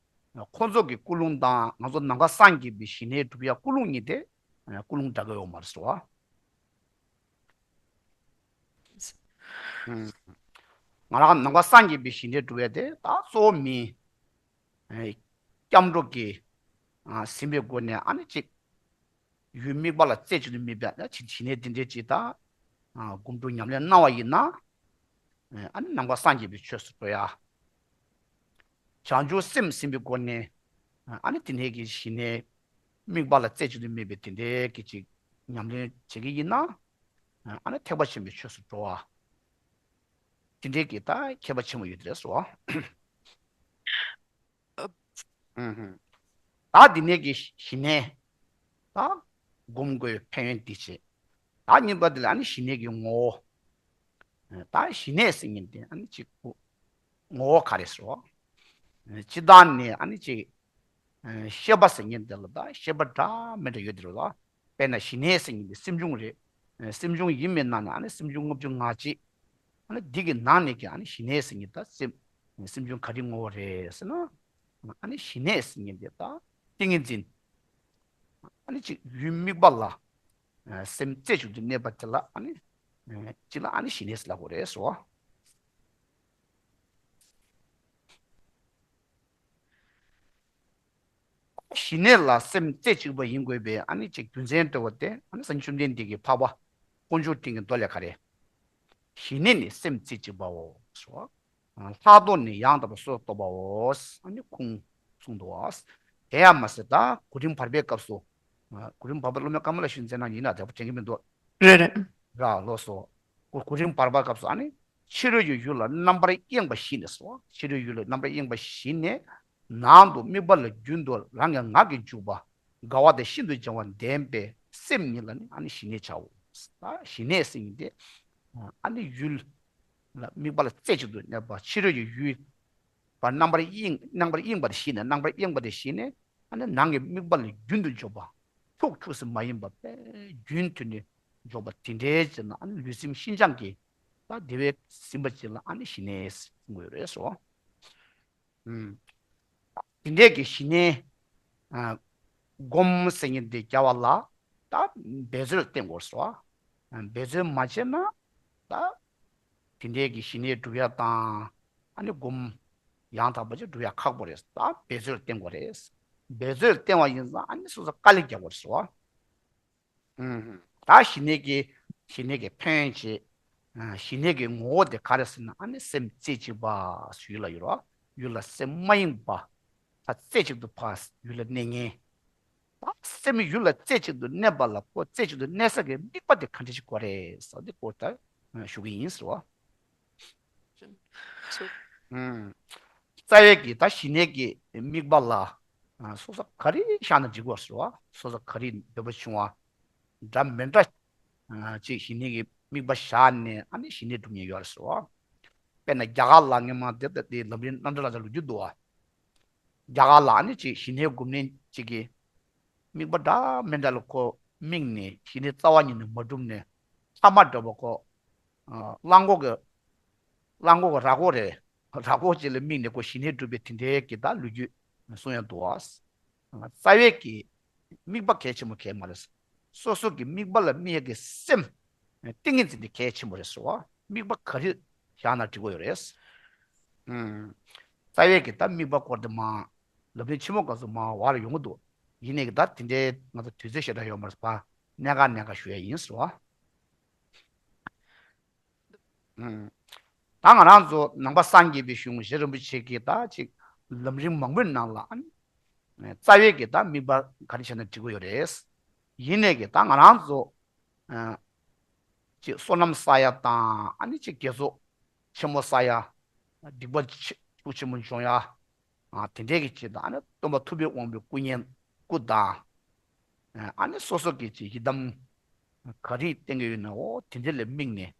རེད། ཁོང་ཚོ་གི་ཀུན་སློང་དང་ང་ཚོ་ནམ་མཁའ་སངས་རྒྱས་པའི་ཞི་གནས་སྒྲུབ་ཡ་ཀུན་སློང་གཉིས་དེ་ཀུན་སློང་འདྲ་གི་ཡོད་མ་རེད་ཟེར་བ། ང་རང་ནམ་མཁའ་སངས་རྒྱས་པའི་ཞི་གནས་སྒྲུབ་ཡ་དེ་ད་གཙོ་བོ་མི། སྐྱབས་འགྲོ་གིས་ཟིན་པའི་སྒོ་ནས་ཨ་ནི་ཅིག་ཡུལ་དམིགས་པ་ལ་རྩེ་གཅིག་ཏུ་དམིགས་པའི་ཞི་གནས་འདི་འདྲའི་ཅིག་དང་། སྒོམ་སྒྲུབ་ཉམས་ལེན་གནང་བ་ཡིན་ན། ཨ་ནི་ནམ་མཁའ་སངས་རྒྱས་པའི་ཆོས་སུ་འགྲོ་ཡ། བྱང་ཆུབ་སེམས་ཟིན་པའི་སྒོ་ནས། ཨ་ནི་དེ་ནས་ཀྱི་ཞི་གནས་དམིགས་པ་ལ་རྩེ་གཅིག་ཏུ་དམིགས་པའི་དེ་འདྲའི་གི་ཅིག་ཉམས་ལེན་བྱེད་ཀྱི་ཡིན་ན། ཨ་ནི་ཐེག་པ་ཆེན་པོའི་ཆོས་སུ་འགྲོ་བ། དེ་འདྲའི་གི་ད་ཁྱད་པར་ཆེན་པོ་ཡོད་རེད་ཟེར་བ། ད་འདི་ནས་ཀྱི་ཞི་གནས། ད་སྒོམ་དགོས་ཕན་ཡོན་འདི་བྱེད། ད་གཉིས་པ་འདི་ལ་ཨ་ནི་ཞི་གནས་ཀྱི་ངོ་བོ། ད་ཞི་གནས་ཟེར་མཁན་དེ་ཨ་ནི་གཅིག་པུ། ངོ་བོ་ག་རེ་ཟེར་བ། སྤྱིར་བཏང་ནས་ཨ་ནི་གཅིག་ཤེས་པ་ཟེར་མཁན་དེ་ལ་ད་ཤེས་པ་འདྲ་མི་འདྲ་ཡོད་དེ་རེད་ལ། དཔེར་ན་ཞི་གནས་ཟེར་མཁན་དེ་སེམས་བྱུང་རེད། སེམས་བྱུང་ཡིན་པའི་ནང་ནས་ཨ་ནི་སེམས་བྱུང་ལྔ་བཅུ་ང་གཅིག་ཨ་ནི་འདི་གི་ནང་ནས་ཀྱང་ཨ་ནི་ཞི་གནས་ཟེར་མཁན་ད་སེམས། སེམས་བྱུང་ག་རེ་ངོ་བོ་རེད་ཟེར་ན། ཨ་ནི་ཞི་གནས་ཟེར་མཁན་དེ་ད་ཏིང་ངེ་འཛིན། ཨ་ནི་ཅིག་ཡུལ་དམིགས་པ་ལ་སེམས་རྩེ་གཅིག་ཏུ་གནས་པ་དེ་ལ་ཨ་ནི་ཅིག་ལ་ཨ་ནི་ཞི་གནས་ཟེར་ལབ་དགོས་རེད་ཟེར་བ། ཞི་གནས་ལ་སེམས་རྩེ་གཅིག་པ་ཡིན་དགོས་པའི་ཨ་ནི་ཅིག་རྒྱུ་མཚན་འདྲ་བོ་དེ་ཨ་ནི་སངས་རྒྱས་བཅོམ་ལྡན་འདས་ཀྱིས་འཕགས་པ་དཀོན་མཆོག་སྤྲིན་གྱི་མདོ་ལས་ག་རེ། ཞི་གནས་ནི་སེམས་རྩེ་གཅིག་པའོ། ལྷག་མཐོང་ནི་ཡང་དག་པའི་སོ་སོར་རྟོག་པའོ། ཨ་ནི་ཁུངས་གསུངས་འདུག་བ། དེ་ཡང་མ་ཟད་ད་གོ་རིམ་བར་པའི་སྐབས་སུ། གོ་རིམ་བར་པ་སློབ་མའི་བཀའ་མ་ལ་ཞུ་མཛད་ན་ཡིན་ན་དེ་དྲན་གྱི་མི་འདུག་རེད་རེད། ར་ལོ་སོ། གོ་གོ་རིམ་བར་པ་སྐབས་སུ་ཨ་ནི། ཕྱི་རོལ་གྱི་ཡུལ་ལ་རྣམ་པར་གཡེང་བ་ཞིག་ནས་སོ། ཕྱི་རོལ་ཡུལ་ལ་རྣམ་པར་གཡེང་བ་ཞིག་ནས། ནང་དུ་དམིགས་པ་ལ་རྒྱུན་དུ་རང་གི་ངག་གིས་འཇུག་པ། དགའ་བ་དང་ཤིན་ཏུ་སྦྱང་བ་ལྡན་པའི་སེམས་ཉིད་ལ་ནི་ཨ་ནི་ཞི་གནས་བྱའོ། ད་ཞི་གནས་ཟེར་མཁན་དེ། ཨ་ནི་ཡུལ་ལ་དམིགས་པ་ལ་རྩེ་གཅིག་ཏུ་གནས་པ་ཕྱི་རོལ་གྱི་ཡུལ་བར་རྣམ་པར་གཡེང་རྣམ་པར་གཡེང་བ་དེ་ཞི་ནས་རྣམ་པར་གཡེང་བ་དེ་ཞི་ནས་ཨ་ནི་ནང་གི་དམིགས་པ་ལ་རྒྱུན་དུ་འཇོག་པ། འཁྱུག་འཁྱུག་སེ་མ་ཡིན་པ་དཔེ་རྒྱུན་མཐུད་ནས་འཇོག་པ་དེ་འདྲའི་ཅིག་ལ་ཨ་ནི་ལུས་སེམས་ཤིན་སྦྱངས་ཀྱི་ད་བདེ་བས་ཟིན་པ་ཅིག་ལ་ཨ་ནི་ཞི་གནས་ཟེར་དགོས་རེད་སོ། ཨུམ། དེ་འདྲས་ཀྱི་ཞི་གནས། ཨ། སྒོམ་ཟེར་མཁན་དེ་རྒྱག་པ་ལ་ད་འབད་རྩོལ་བསྟེན་དགོས་སོ། ཨ། འབད་རྩོལ་མ་བྱས་ན་ད་དེ་འདྲས་ཀྱི་ཞི་གནས་སྒྲུབ་ཡ་དང་ཨ་ནི་སྒོམ་ཡང་དག་པ་ཅིག་སྒྲུབ་ཡ་ཁག་པོ་རེད། ད་འབད་རྩོལ་བསྟེན་དགོས་རེད། འབད་རྩོལ་བསྟེན་པ་ཡིན་ཙང་ཨ་ནི་སོ་སོ་དཀའ་ལས་རྒྱག་དགོས་རེད་སོ། ཨུམ། ད་ཞི་གནས་ཀྱི་ཞི་གནས་ཀྱི་ཕན་ཡོན་བྱེད། ཨ། ཞི་གནས་ཀྱི་ངོ་བོ་དེ་ག་རེ་ཟེར་ན་ཨ་ནི་སེམས་རྩེ་གཅིག་པ་ཡུལ་ལ་ཡོད་རོ། ཡུལ་ལ་སེམས་མ་ཡེངས་པ། ད་རྩེ་གཅིག་ཏུ་ཕར་ཡུལ་ལ་གནས་ངེས། ད་སེམས་ཡུལ་ལ་རྩེ་གཅིག་ཏུ་གནས་པ་ལ་ཁོ་རྩེ་གཅིག་ཏུ་གནས་ས་གི་དམིགས་པ་དེ་ག་འདྲ་ཞིག་དགོས་རེད་ཟེར་དེ་སྐོར་ད་ཞུ་གི་ཡིན་ཟེར་བ། རྩ་བའི་གི་ད་ཞི་གནས་ཀྱི་དམིགས་པ་ལ་སོ་སོ་ག་རེ་བཞག་ན་འགྲིག་གོ་ཟེར་བ། སོ་སོ་ག་རེ་འདོད་པ་བྱུང་བ་འདྲ་མི་འདྲ་ཅིག་ཞི་གནས་ཀྱི་དམིགས་པ་བཞག་ནས་ཨ་ནི་ཞི་གནས་སྒྲུབ་མཁན་ཡོད་ཟེར་བ། དཔེར་ན་རྒྱ་གར་ལ་སྔོན་མ་དེ་ལྟ་དེ་ལམ་རིམ་རྣམ་གྲོལ་ལ་ལོ་རྒྱུས་འདུག་བ། རྒྱ་གར་ལ་ཨ་ནི་ཅིག་ཞི་གནས་སྒོམ་ནི་ཅིག་གི་དམིགས་པ་འདྲ་མི་འདྲ་ལ་ཁོ་དམིགས་ནས་ཞི་གནས་རྩ་བ་ཉིད་ནས་མ་གྲུབ་ནས་ཐ་མ་འདྲ་བོ་ཁོ་ཨ་གླང་གོག་གི་གླང་གོག་གི་ར་གོག་རེད། ར་གོག་ཅིག་ལ་དམིགས་ནས་ཁོ་ཞི་གནས་གྲུབ་པའི་དེ་འདྲའི་གི་ད་ལོ་རྒྱུས་གསུང་ཡ་འདུག་བ། རྩ་བའི་གི་དམིགས་པ་གལ་ཆེན་པོ་གལ་མ་རེད། སོ་སོ་གི་དམིགས་པ་ལ་དམིགས་ཡ་གི་སེམས་ཏིང་ངེ་འཛིན་དེ་གལ་ཆེན་པོ་རེད་ཟེར་བ། དམིགས་པ་ག་རེ་བཞག་ན་འགྲིག་གི་ཡོད་རེད། ཨུམ། རྩ་བའི་གི་ད་དམིགས་པ་སྐོར་དེ་མ་ལབ་ནས་ཆེན་མོ་སྐབས་སུ་མ་བར་ཡོང་གི་འདུག་ཡིན་ནའི་གི་ད་དེ་འདྲའི་ང་ཚོ་དུས་ཚོད་ཞེ་དྲག་ཡོད་མ་རེད་པ། གནད་འགག་གནད་འགག་ཞུ་ཡ་ཡིན་ཟེར་བ། ཨུམ། ད་ང་རང་ཚོ་ནང་པ་སངས་རྒྱས་པའི་གཞུང་རྗེ་རིན་པོ་ཆེ་གིས་ད་ཅིག་ལམ་རིམ་མང་པོའི་ནང་ལ་ཨ་ནི་རྩ་བའི་གི་ད་དམིགས་པ་ག་རེ་བྱས་ན་འགྲིག་གི་ཡོད་རེད། ཡིན་ནའི་གི་ད་ང་རང་ཚོ་ཨ་ཅིག་བསོད་ནམས་བསགས་ཡ་དང་ཨ་ནི་ཅིག་དགེ་ཚོགས་ཆེན་མོ་བསགས་ཡ། སྡིག་པ་ཆེ་ཤུགས་ཆེན་པོ་སྦྱོང་ཡ། ཨ་དེ་འདྲའི་གི་ཆེད་དུ་ཨ་ནི་སྟོན་པ་ཐུབ་པའི་དབང་པོའི་སྐུ་བརྙན་སྐུ་དང་། ཨ་ནི་སོ་སོ་གི་ཅིག་ཡི་དམ་ག་རེ་བསྟེན་གི་ཡོད་ན་འོ་དེ་འདྲ་ལ་དམིགས་ནས་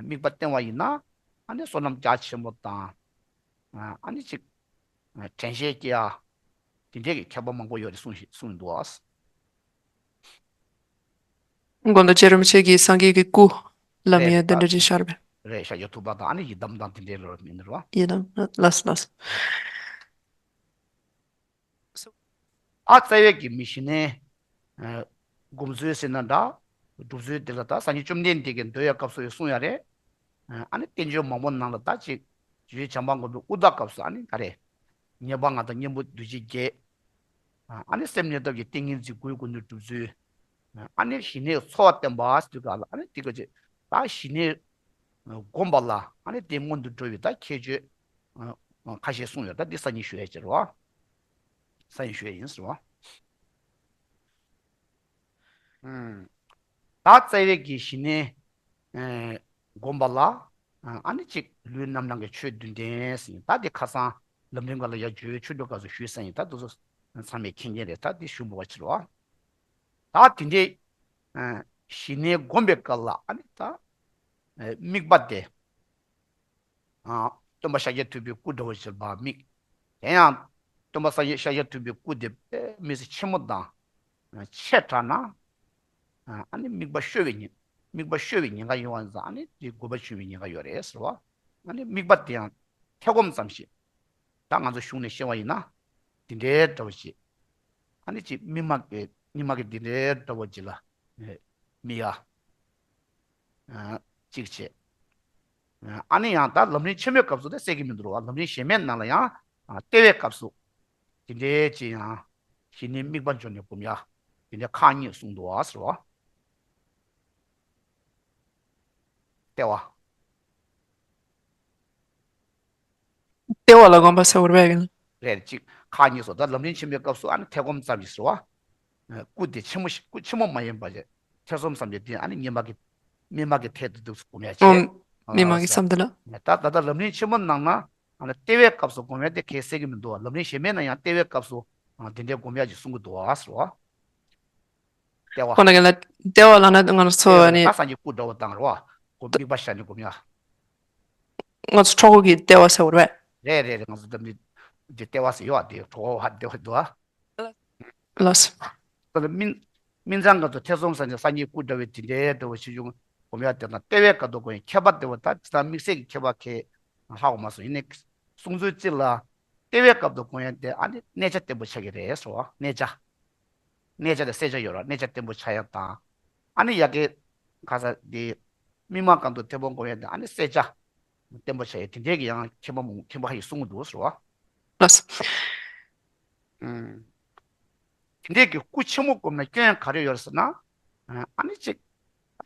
དམིགས་པ་བསྟེན་པ་ཡིན་ན་ཨ་ནི་བསོད་ནམས་རྒྱ་ཆེན་པོ་དང་། ཨ་ནི་ཅིག་དྲན་ཤེས་སྐྱེ་ཡ། དེ་འདྲའི་གི་ཁྱད་པར་མང་པོ་ཡོད་རེད་གསུངས་ཤིག་གསུངས་འདུག་ཨ། དགོན་པ་རྗེ་རིན་པོ་ཆེ་གིས་སངས་རྒྱས་ཀྱི་སྐུ་ལམ་ཡ་དེ་འདྲ་ཅིག་ཤར་བས། རེད། ཤཱཀྱ་ཐུབ་པ་དང་ཨ་ནི་ཡི་དམ་དང་དེ་འདྲའི་ལོར་མིན་རེད་བ། ཡི་དམ་ལགས་ལགས། ཨ་རྩ་བའི་གི་མི་ཞི་གནས་སྒོམ་ཚུལ་ཟེར་ན་འདྲ། སྒྲུབ་ཚུལ་དེ་ལ་ད་སངས་རྒྱས་བཅོམ་ལྡན་འདས་ཀྱིས་མདོ་ཡི་སྐབས་སུ་ཡང་གསུངས་ཡ་རེད། ཨ་ནི་བསྟན་བཅོས་མང་པོ་ནང་ལ་ད་ཅིག་རྗེ་བྱམས་པ་མགོན་པོའི་དབུ་ཟླ་སྐབས་སུ་ཨ་ནི་ག་རེ། ཉེས་པ་ལྔ་དང་གཉེན་པོ་འདུ་བྱེད་བརྒྱད། ཨ་ནི་སེམས་གནས་ཐབས་ཀྱི་ཏིང་ངེ་འཛིན་དགུའི་སྒོ་ནས་སྒྲུབ་ཚུལ། ཨ་ནི་ཞི་གནས་འཚོ་བ་བསྟེན་པ་ཟེར་དུས་ག་ལ་ཨ་ནི་དེ་ག་ཅིག་ད་ཞི་གནས་སྒོམ་པ་ལ་ཨ་ནི་དེ་སྔོན་དུ་འགྲོ་བའི་ད་ཁྱད་ཆོས་ཁ་ཤས་གསུངས་ཡོད། ད་འདི་སང་ཉིན་ཞུ་ཡ་ཅིག་རེད་བ། སང་ཉིན་ཞུ་ཡ་ཡིན་ཟེར་བ། ད་རྩ་བའི་གི་ཞི་གནས་སྒོམ་པ་ལ་ཨ་ནི་གཅིག་ལུས་རྣམ་སྣང་གི་ཆོས་བདུན་ལྡན་ཟེར་ཡིན། ད་འདི་ཁ་སང་ལམ་རིམ་སྒང་ལ་ཡ་བརྗོད་ཆོས་འདུལ་སྐབས་སུ་ཞུས་ས་ཡིན། ད་དེ་ཚོ་ཚང་མས་མཁྱེན་མཁྱེན་རེད། ད་འདི་ཞུ་མི་བ་ཕྱིར་བ། ད་དེ་འདྲའི་ཞི་གནས་སྒོམ་པའི་སྐབས་ལ་ཨ་ནི་ད་དམིགས་པ་དེ། སྟོན་པ་ཤཱཀྱ་ཐུབ་པའི་སྐུ་འདྲ་བོ་ཞིག་ལ་དམིགས། དེ་ཡང་སྟོན་པ་ཤཱཀྱ་ཤཱཀྱ་ཐུབ་པའི་སྐུ་དེ་དཔེ་མི་སྲིད་ཆེན་མོ་དང་ཆེ་དྲགས་ན། ཨ་ནི་དམིགས་པ་ཤོར་བའི་ཉེན། དམིགས་པ་ཤོར་བའི་ཉེན་ཁ་ཡོང་བ་ཡིན་ཙང་ཨ་ནི་དེ་དགོས་པ་བྱུང་བའི་ཉེན་ཁ་ཡོད་རེད་ཟེར་བ། ཨ་ནི་དམིགས་པ་དེ་ཡང་ཐེ་གོམ་ཙམ་ཞིག་ད་ང་ཚོ་གཞུང་ནས་བཤད་པ་ཡིན་ན། དེ་འདྲའི་འདྲ་བོ་ཞིག་ཨ་ནི་ཅིག་མི་མ་གི་མི་མ་གི་དེ་འདྲའི་འདྲ་བོ་ཅིག་ལ་དམིགས་ཡ། གཅིག་བྱས། ཨ་ནི་ཡང་ད་ལམ་རིམ་ཆེན་མོའི་སྐབས་སུ་དེ་གསལ་གྱི་མི་འདུག་རོ། ལམ་རིམ་གཞན་མའི་ནང་ལ་ཡང་ལྟེ་བའི་སྐབས་སུ་དེ་འདྲའི་ཅིག་ཡང་ཞི་གནས་དམིགས་པ་འཇོག་ནས་སྒོམ་ཡ་དེ་འདྲའི་ཁག་གཉིས་གསུངས་འདུག་བ་ཟེར་བ། ལྟེ་བ། ལྟེ་བ་ལ་སྒོམ་པ་ཟེར་བ་རེད་པས། རེད། གཅིག་ཁག་གཉིས་སོ། ད་ལམ་རིམ་ཆེན་མོའི་སྐབས་སུ་ཨ་ནི་ཐེ་གོམ་ཙམ་ཞིག་ཟེར་བ། སྐུ་དེ་ཆེན་མོ་ཞིག་སྐུ་ཆེན་མོ་མ་ཡིན་པ་ཞིག་ཐེ་ཚོམ་ཙམ་ཞིག་དེ་ཨ་ནི་སྙེ་མ་གི་སྙེ་མ་གི་ཐད་དུ་འདུག་སྒོམ་ཡ་ཨོ། བྱེད། སྙེ་མ་གི་མཚམས་དེ་ལ། ད་ད་ལྟ་ལམ་རིམ་ཆེན་མོ་ནང་ན་ཨ་ནི་ལྟེ་བའི་སྐབས་སུ་སྒོམ་ཡ་དེ་གལ་གསལ་གི་མི་འདུག་བ། ལམ་རིམ་གཞན་མའི་ནང་ཡང་ལྟེ་བའི་སྐབས་སུ་དེ་འདྲའི་སྒོམ་ཡ་ཞིག་གསུང་གི་འདུག་བ་ཟེར་བ། ལྟེ་བ། ཁོ་ན་གན་ལ་ལྟེ་བ་ལ་ན་ང་རང་ཚོ་ལྟེ་བ་ནི། ད་སངས་རྒྱས་སྐུ་འདྲ་བོ་དང་རོ། སྒོམ་དམིགས་པ་བཞག་ནས་སྒོམ་ཡ། ང་ཚོ་གྲོགས་པོ་གི་ལྟེ་བ་ཟེར་བ་རེད། རེད་རེད་རེད། ང་ཚོ་འདི་འདི་ལྟེ་བ་ཟེར་ཡོད་ཨ། དེ་གྲོགས་པོ་ཧ་ལྟེ་བ་འདུག་ཨ། ལགས། ད་ལྟ་སྨིན་སྨིན་མཚམས་སྐབས་སུ་ཐེ་ཚོམ་ཟ་ནས་སངས་རྒྱས་སྐུ་འདྲ་བའི་དེ་འདྲའི་འདྲ་བ་ཞིག་བྱུང་སྒོམ་ཡ་དེ་དང་ལྟེ་བའི་སྐབས་སུ་སྒོམ་ཡ་ཁྱད་པར་དེ་བ་ད་ཇི་ལྟར་དམིགས་བསལ་གྱི་ཁྱད་པར་ཁས་ཧ་གོ་མ་སོང་། ཡིན་ནའི་གསུང་ཚུལ་གཅིག་ལ་ལྟེ་བའི་སྐབས་སུ་སྒོམ་ཡ་དེ་ཨ་ནི་གནས་ཆ་བརྟན་པོ་ཆགས་ཀྱི་རེད་ཟེར་བ། གནས་ཆ། གནས་ཆ་དེ་གསལ་ཆ་ཡོད་ར། གནས་ཆ་བརྟན་པོ་ཆགས་ཡ་དང་། ཨ་ནི་ཡ་གི་ག་ས་དེ་སྨིན་མ་སྐབས་སུ་ཐེ་བོ་སྒོམ་ཡ་དེ་ཨ་ནི་གསལ་ཆ་བརྟན་པོ་ཆགས་ཡ་དེ་འདྲའི་གི་ཡང་ཁྱད་པར་མང་ཁྱད་པར་ཧ་ཡི་གསུང་གི་འདུག་ཟེར་བ། ལགས། ཨུམ། དེ་འདྲའི་གི་སྐུ་ཆེན་མོ་བསྒོམས་ན་སྐྱོན་ག་རེ་ཡོད་རེད་ཟེར་ན། ཨ་ནི་གཅིག་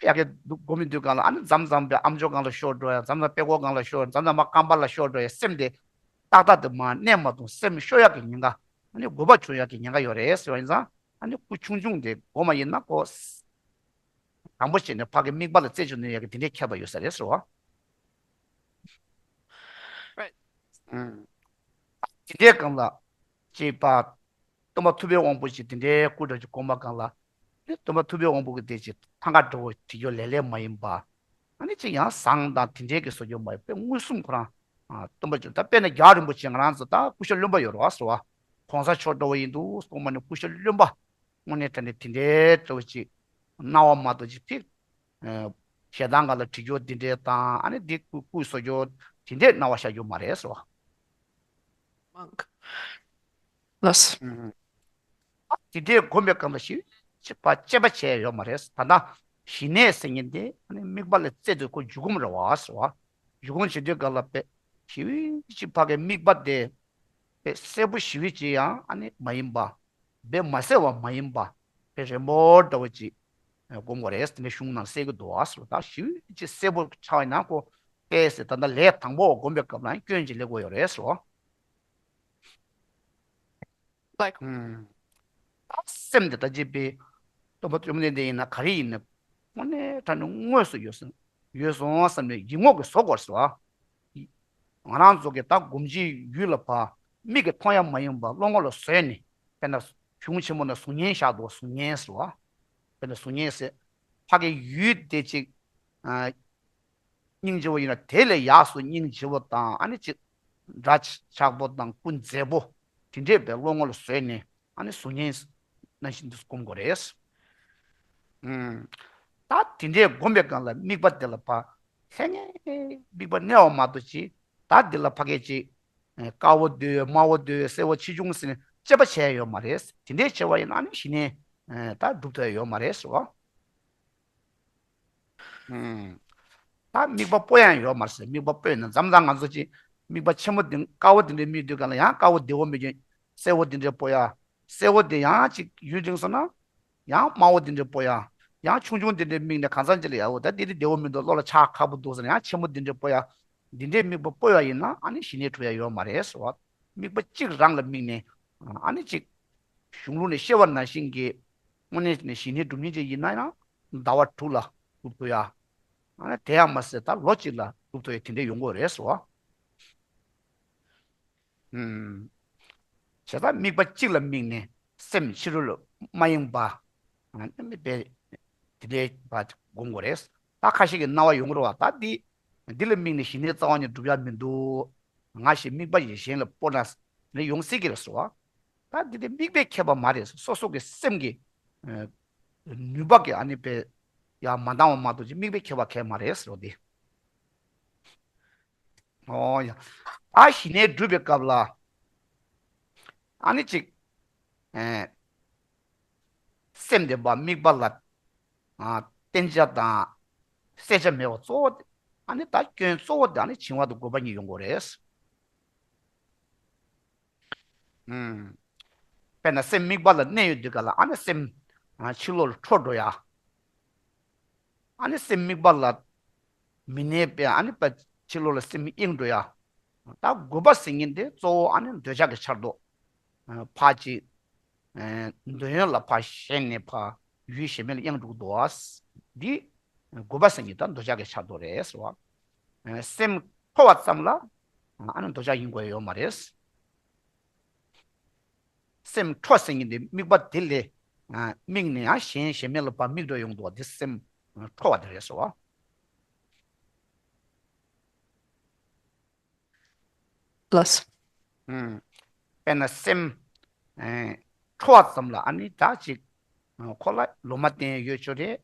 ཡ་གི་འདུག་སྒོམ་མི་འདུག་གང་ལ་ཨ་ནི་མཚམས་མཚམས་པའི་ཨམ་ཅོག་སྒང་ལ་ཤོར་འགྲོ་ཡ། མཚམས་མཚམས་དཔྲལ་ཀོར་སྒང་ལ་ཤོར། མཚམས་མཚམས་མ་རྐང་པ་ལ་ཤོར་འགྲོ་ཡ། སེམས་དེ་ཏག་ཏག་དུ་མ་གནས་མ་ཐུབ། སེམས་ཤོར་ཡ་གི་ཉེན་ཁ། ཨ་ནི་རྒུད་པ་བྱུང་ཡ་གི་ཉེན་ཁ་ཡོད་རེད་ཟེར་བ་ཡིན་ཙང་། ཨ་ནི་སྐུ་ཆུང་ཆུང་དེ་བསྒོམ་པ་ཡིན་ན་ཁོ། དང་པོ་བྱས་ནས་ཕ་གི་དམིགས་པ་ལ་རྩད་གཅོད་ནུས་ཡ་གི་དེ་འདྲའི་ཁྱད་པར་ཡོད་ས་རེད་ཟེར་བ། ཨུམ། དེ་འདྲའི་སྒང་ལ་ཅེས་པ། སྟོན་པ་ཐུབ་པའི་དབང་པོ་ཞིག་དེ་འདྲའི་སྐུ་འདྲ་ཞིག་བསྒོམ་པ་སྒང་ལ། ནི་སྟོན་པ་ཐུབ་པའི་དབང་པོ་གི་དེ་ཅིག་ཐང་ག་འདྲ་བོ་བྲིས་རྒྱུ་ལས་ལས་མ་ཡིན་པ། ཨ་ནི་ཅིག་ཡང་ཟངས་དང་དེ་འདྲའི་གི་བཟོ་རྒྱུ་མ་ཡིན་པའི་མངོན་སུམ་ཁོ་རང་། ཨ་སྟོན་པ་ཅིག་ད་དཔེར་ན་རྒྱལ་བ་རིན་པོ་ཆེ་ང་རང་ཚོ་ད་སྐུ་ཞབས་བློན་པོ་ཡོད་རེད་བ་ཟེར་བ། གདོང་ས་ཕྱོགས་འགྲོ་བ་ཡིན་འདུག་སོང་མ་ནས་སྐུ་ཤ་རློན་པ། དངོས་གནས་དྲང་གནས་དེ་འདྲའི་འདྲ་བོ་ཅིག་སྣང་བ་མ་གཏོགས་ཅིག་ཕིག་ཞེ་སྡང་ག་ལ་དྲི་རྒྱུ་དེ་འདྲའི་དང་ཨ་ནི་འདི་བཀུར་བཀུར་བཟོ་རྒྱུ་དེ་འདྲའི་སྣང་བ་ཤར་རྒྱུ་མ་རེད་ཟེར་བ། ལགས། དེ་འདྲའི་སྒོམ་པའི་སྐབས་ལ་ཞིབ་ཅིག་ཕར་དཔྱད་པ་བྱས་ཡོད་མ་རེད། ད་ལྟ་ཞི་གནས་ཟེར་མཁན་དེ་ཨ་ནི་དམིགས་པ་ལ་རྩལ་དུ་ཁོ་འཇུག་སྒོམ་རེད་བ་ཟེར་བ། འཇུག་སྒོམ་བྱེད་དུས་སྐབས་ལ་དཔེ་ཞིབ་ཅིག་ཕ་གའི་དམིགས་པ་དེ་དཔེ་གསལ་པོ་ཞིབ་ཅིག་ཡང་ཨ་ནི་མ་ཡིན་པ། དཔེ་མ་གསལ་བ་མ་ཡིན་པ། དཔེ་རན་པོ་འདྲ་བོ་ཅིག་སྒོམ་དགོས་རེད། དེ་ནས་གཞུང་ནང་གསལ་གྱི་འདུག་ཨ་ཟེར་བ། ད་ཞིབ་ཅིག་གསལ་པོ་ཆགས་ཡིན་ན་ཁོ་ཏོག་ཙམ་ད་ལྟ་ལས་དང་པོ་སྒོམ་པའི་སྐབས་ལ་སྐྱོན་ཅིག་སླེབས་ཀྱི་ཡོད་རེད་ཟེར་བ། Like ད་སེམས་དེ་ད་ཅི་པའི་སྟོན་པ་བཅོམ་ལྡན་འདས་ཡིན་ན་ག་རེ་ཡིན་ན་དངོས་གནས་དྲང་གནས་དངོས་སུ་ཡོད་སོང་ཡོད་སོང་བསམ་ནས་ཡིད་ངོ་གི་བཟོ་དགོས་ཟེར་བ། ང་རང་ཚོ་གི་ད་སྒོམ་བྱེད་ཡུལ་ལ་ཕར་མིག་གིས་མཐོང་ཡ་མ་ཡིན་པ་བློ་ངོ་ལ་བཟོས་ནས། དཔེར་ན་གཞུང་ཆེན་མོ་ན་གཟུགས་བརྙན་བཞག་འདུག་གཟུགས་བརྙན་ཟེར་བ། དཔེར་ན་གཟུགས་བརྙན་ཟེར། ཕ་གི་ཡུལ་དེ་ཅིག་ཨ། སྙིང་རྗེ་བོ་ཡིན་ན་དེ་ལས་ཡགས་སུ་སྙིང་རྗེ་བོ་དང་ཨ་ནི་ཅིག་འདྲ་ཆགས་པོ་དང་སྐུ་མཛེས་པོ་དེ་འདྲས་པའི་བློ་ངོ་ལ་བཟོས་ནས་ཨ་ནི་གཟུགས་བརྙན་ནང་བཞིན་དུ་སྒོམ་དགོས་རེད། ཨུམ། ད་དེ་འདྲས་སྒོམ་པའི་སྒང་ལ་དམིགས་པ་དེ་ལ་ཕར་ལྷན་ངེས་དམིགས་པ་གནས་པ་མ་གཏོགས་ཅིག་ད་འདི་ལ་ཕ་གི་ཅིག་དཀར་བོ་འདོད་དམར་བོ་འདོད་སེར་བོ་ཆེ་ཆུང་ཟེར་ནས་དཔྱད་པ་བྱས་ཡོད་མ་རེད། དེ་འདྲས་བྱས་པ་ཡིན་ན་ཨ་ནི་ཞི་གནས་ད་འགྲུབ་ཐུབ་ཡོད་མ་རེད་ཟེར་བ། ཨུམ། ད་དམིགས་པ་སྤོ་ཡང་ཡོད་མ་རེད། དམིགས་པ་སྤོས་ན་མཚམས་མཚམས་ང་ཚོ་ཅིག་དམིགས་པ་ཆེན་པོ་འདི་དཀར་བོ་འདི་འདྲའི་དམིགས་དུས་ག་ལ་ཡང་དཀར་བོ་བདེ་བོ་མི་འགྱུར། སེར་བོ་འདི་འདྲའི་སྤོ་ཡ། སེར་བོ་འདི་ཡང་ཅིག་ཡུན་རིང་སོང་ན་ཡང་དམར་བོ་འདི་འདྲའི་སྤོ་ཡ། ཡང་ཆུང་ཆུང་འདི་འདྲའི་དམིགས་ནས་གང་ཚང་ཅིག་ལ་ཡ་འོ་ད་འདི་འདི་བདེ་བོ་མི་འདུག་བློ་ལ་ཆགས་ཁག་པོ་འདུག་ཟེར་ན་ཡང་ཆེན་པོ་འདི་འདྲའི་སྤོ་ཡ། འདི་འདྲའི་དམིགས་པ་སྤོ་ཡ་ཡིན་ན་ཨ་ནི་ཞི་གནས་འགྲུབ་ཡ་ཡོད་མ་རེད་ཟེར་བ། དམིགས་པ་གཅིག་རང་ལ་དམིགས་ནས་ཨ་ནི་ཅིག་གཞུང་ལུགས་ནས་བཤད་པ་ནང་བཞིན་གྱི་དངོས་གནས་ནས་ཞི་གནས་སྒྲུབ་མཁན་ཅིག་ཡིན་ན་ཡང་ཟླ་བ་དྲུག་ལ་སྒྲུབ་ཐུབ་ཡ། ཨ་ནི་དེ་ཡང་མ་ཟད་ད་ལོ་གཅིག་ལ་སྒྲུབ་ཐུབ་ཡ་དེ་འདྲ་ཡོང་གི་རེད་ཟེར་བ། ཨུམ། བྱས་ཙང་དམིགས་པ་གཅིག་ལ་དམིགས་ནས་སེམས་ཕྱི་རོལ་ལ་མ་ཡེངས་པ། ཨ་ནི་དཔེ་དེ་འདྲའི་བ་སྒོམ་དགོས་རེད། ད་ཁ་ཤས་ཀྱི་སྣང་བ་ཡོང་གི་རེད་བ། ད་འདི་འདི་ལ་དམིགས་ནས་ཞི་གནས་རྩ་བ་ནས་འགྲུབ་ཡ་མི་འདུག་ང་ཞེས་དམིགས་པ་ཞིག་གཞན་ལ་སྤོ་ན་ནི་ཡོང་སྲིད་ཀྱི་རེད་ཟེར་བ། ད་འདི་དེ་དམིགས་པའི་ཁྱད་པར་མ་རེད། སོ་སོ་གི་སེམས་ཀྱི་ཨ་ནུས་པ་གི་ཨ་ནི་དཔེ་ཡ་མ་འདང་བ་མ་གཏོགས་ཅིག་དམིགས་པའི་ཁྱད་པར་གང་ཡང་མ་རེད་ཟེར་བ་འདི། ཨོ་ཡ། ད་ཞི་གནས་སྒྲུབ་པའི་སྐབས་ལ་ཨ་ནི་ཅིག་ཨེ་སེམས་དེ་བ་དམིགས་པ་ལ་ཨ་བརྟེན་བྱ་དང་བསལ་བྱ་མེད་པ་གཙོ་བོ་དེ་ཨ་ནི་ད་སྐྱོན་གཙོ་བོ་དེ་ཨ་ནི་བྱིང་བ་དང་རྒོད་པ་གཉིས་ཡོང་དགོས་རེད། ཨུམ། དཔེར་ན་སེམས་དམིགས་པ་ལ་གནས་ཡོད་དུས་ག་ལ་ཨ་ནི་སེམས་ཨ་ཕྱི་ལོགས་ལ་འཕྲོ་འགྲོ་ཡ། ཨ་ནི་སེམས་དམིགས་པ་ལ་མི་གནས་པའི་ཨ་ནི་པ་ཕྱི་ལོགས་ལ་སེམས་གཡེང་འགྲོ་ཡ། ད་རྒོད་པ་ཟེར་མཁན་དེ་གཙོ་བོ་ཨ་ནི་འདོད་ཆགས་ཀྱི་ཆར་གཏོགས། ཕར་ཅིག་ཨ་འདོད་ཡོན་ལ་ཕར་ཞེན་ནས་ཕར་ཡུལ་གཞན་མེད་ལ་གཡེང་འགྲོ་གི་འདུག་བ། འདི་རྒོད་པ་ཟེར་མཁན་ད་འདོད་ཆགས་ཀྱི་ཆར་གཏོགས་རེད་ཟེར་བ། སེམས་འཕྲོ་བ་ཙམ་ལ་ཨ་ནི་འདོད་ཆགས་ཡེངས་དགོས་ཡ་ཡོད་མ་རེད། སེམས་འཕྲོ་ཟེར་མཁན་དེ་དམིགས་པ་དེ་ལས་ཨ་དམིགས་ནས་ཡང་གཞན་གཞན་མེད་ལ་ཕར་དམིགས་འགྲོ་ཡོང་འདུག་བ། དེ་སེམས་འཕྲོ་བ་དེ་རེད་ཟེར་བ། ལགས། ཨུམ། དཔེར་ན་སེམས་ཨེ་འཕྲོ་བ་ཙམ་ལ་ཨ་ནི་ད་ཅིག་ཨ་ཁོ་ལ་ལོ་མ་བསྟན་ཡོད་ཆོག་རེད།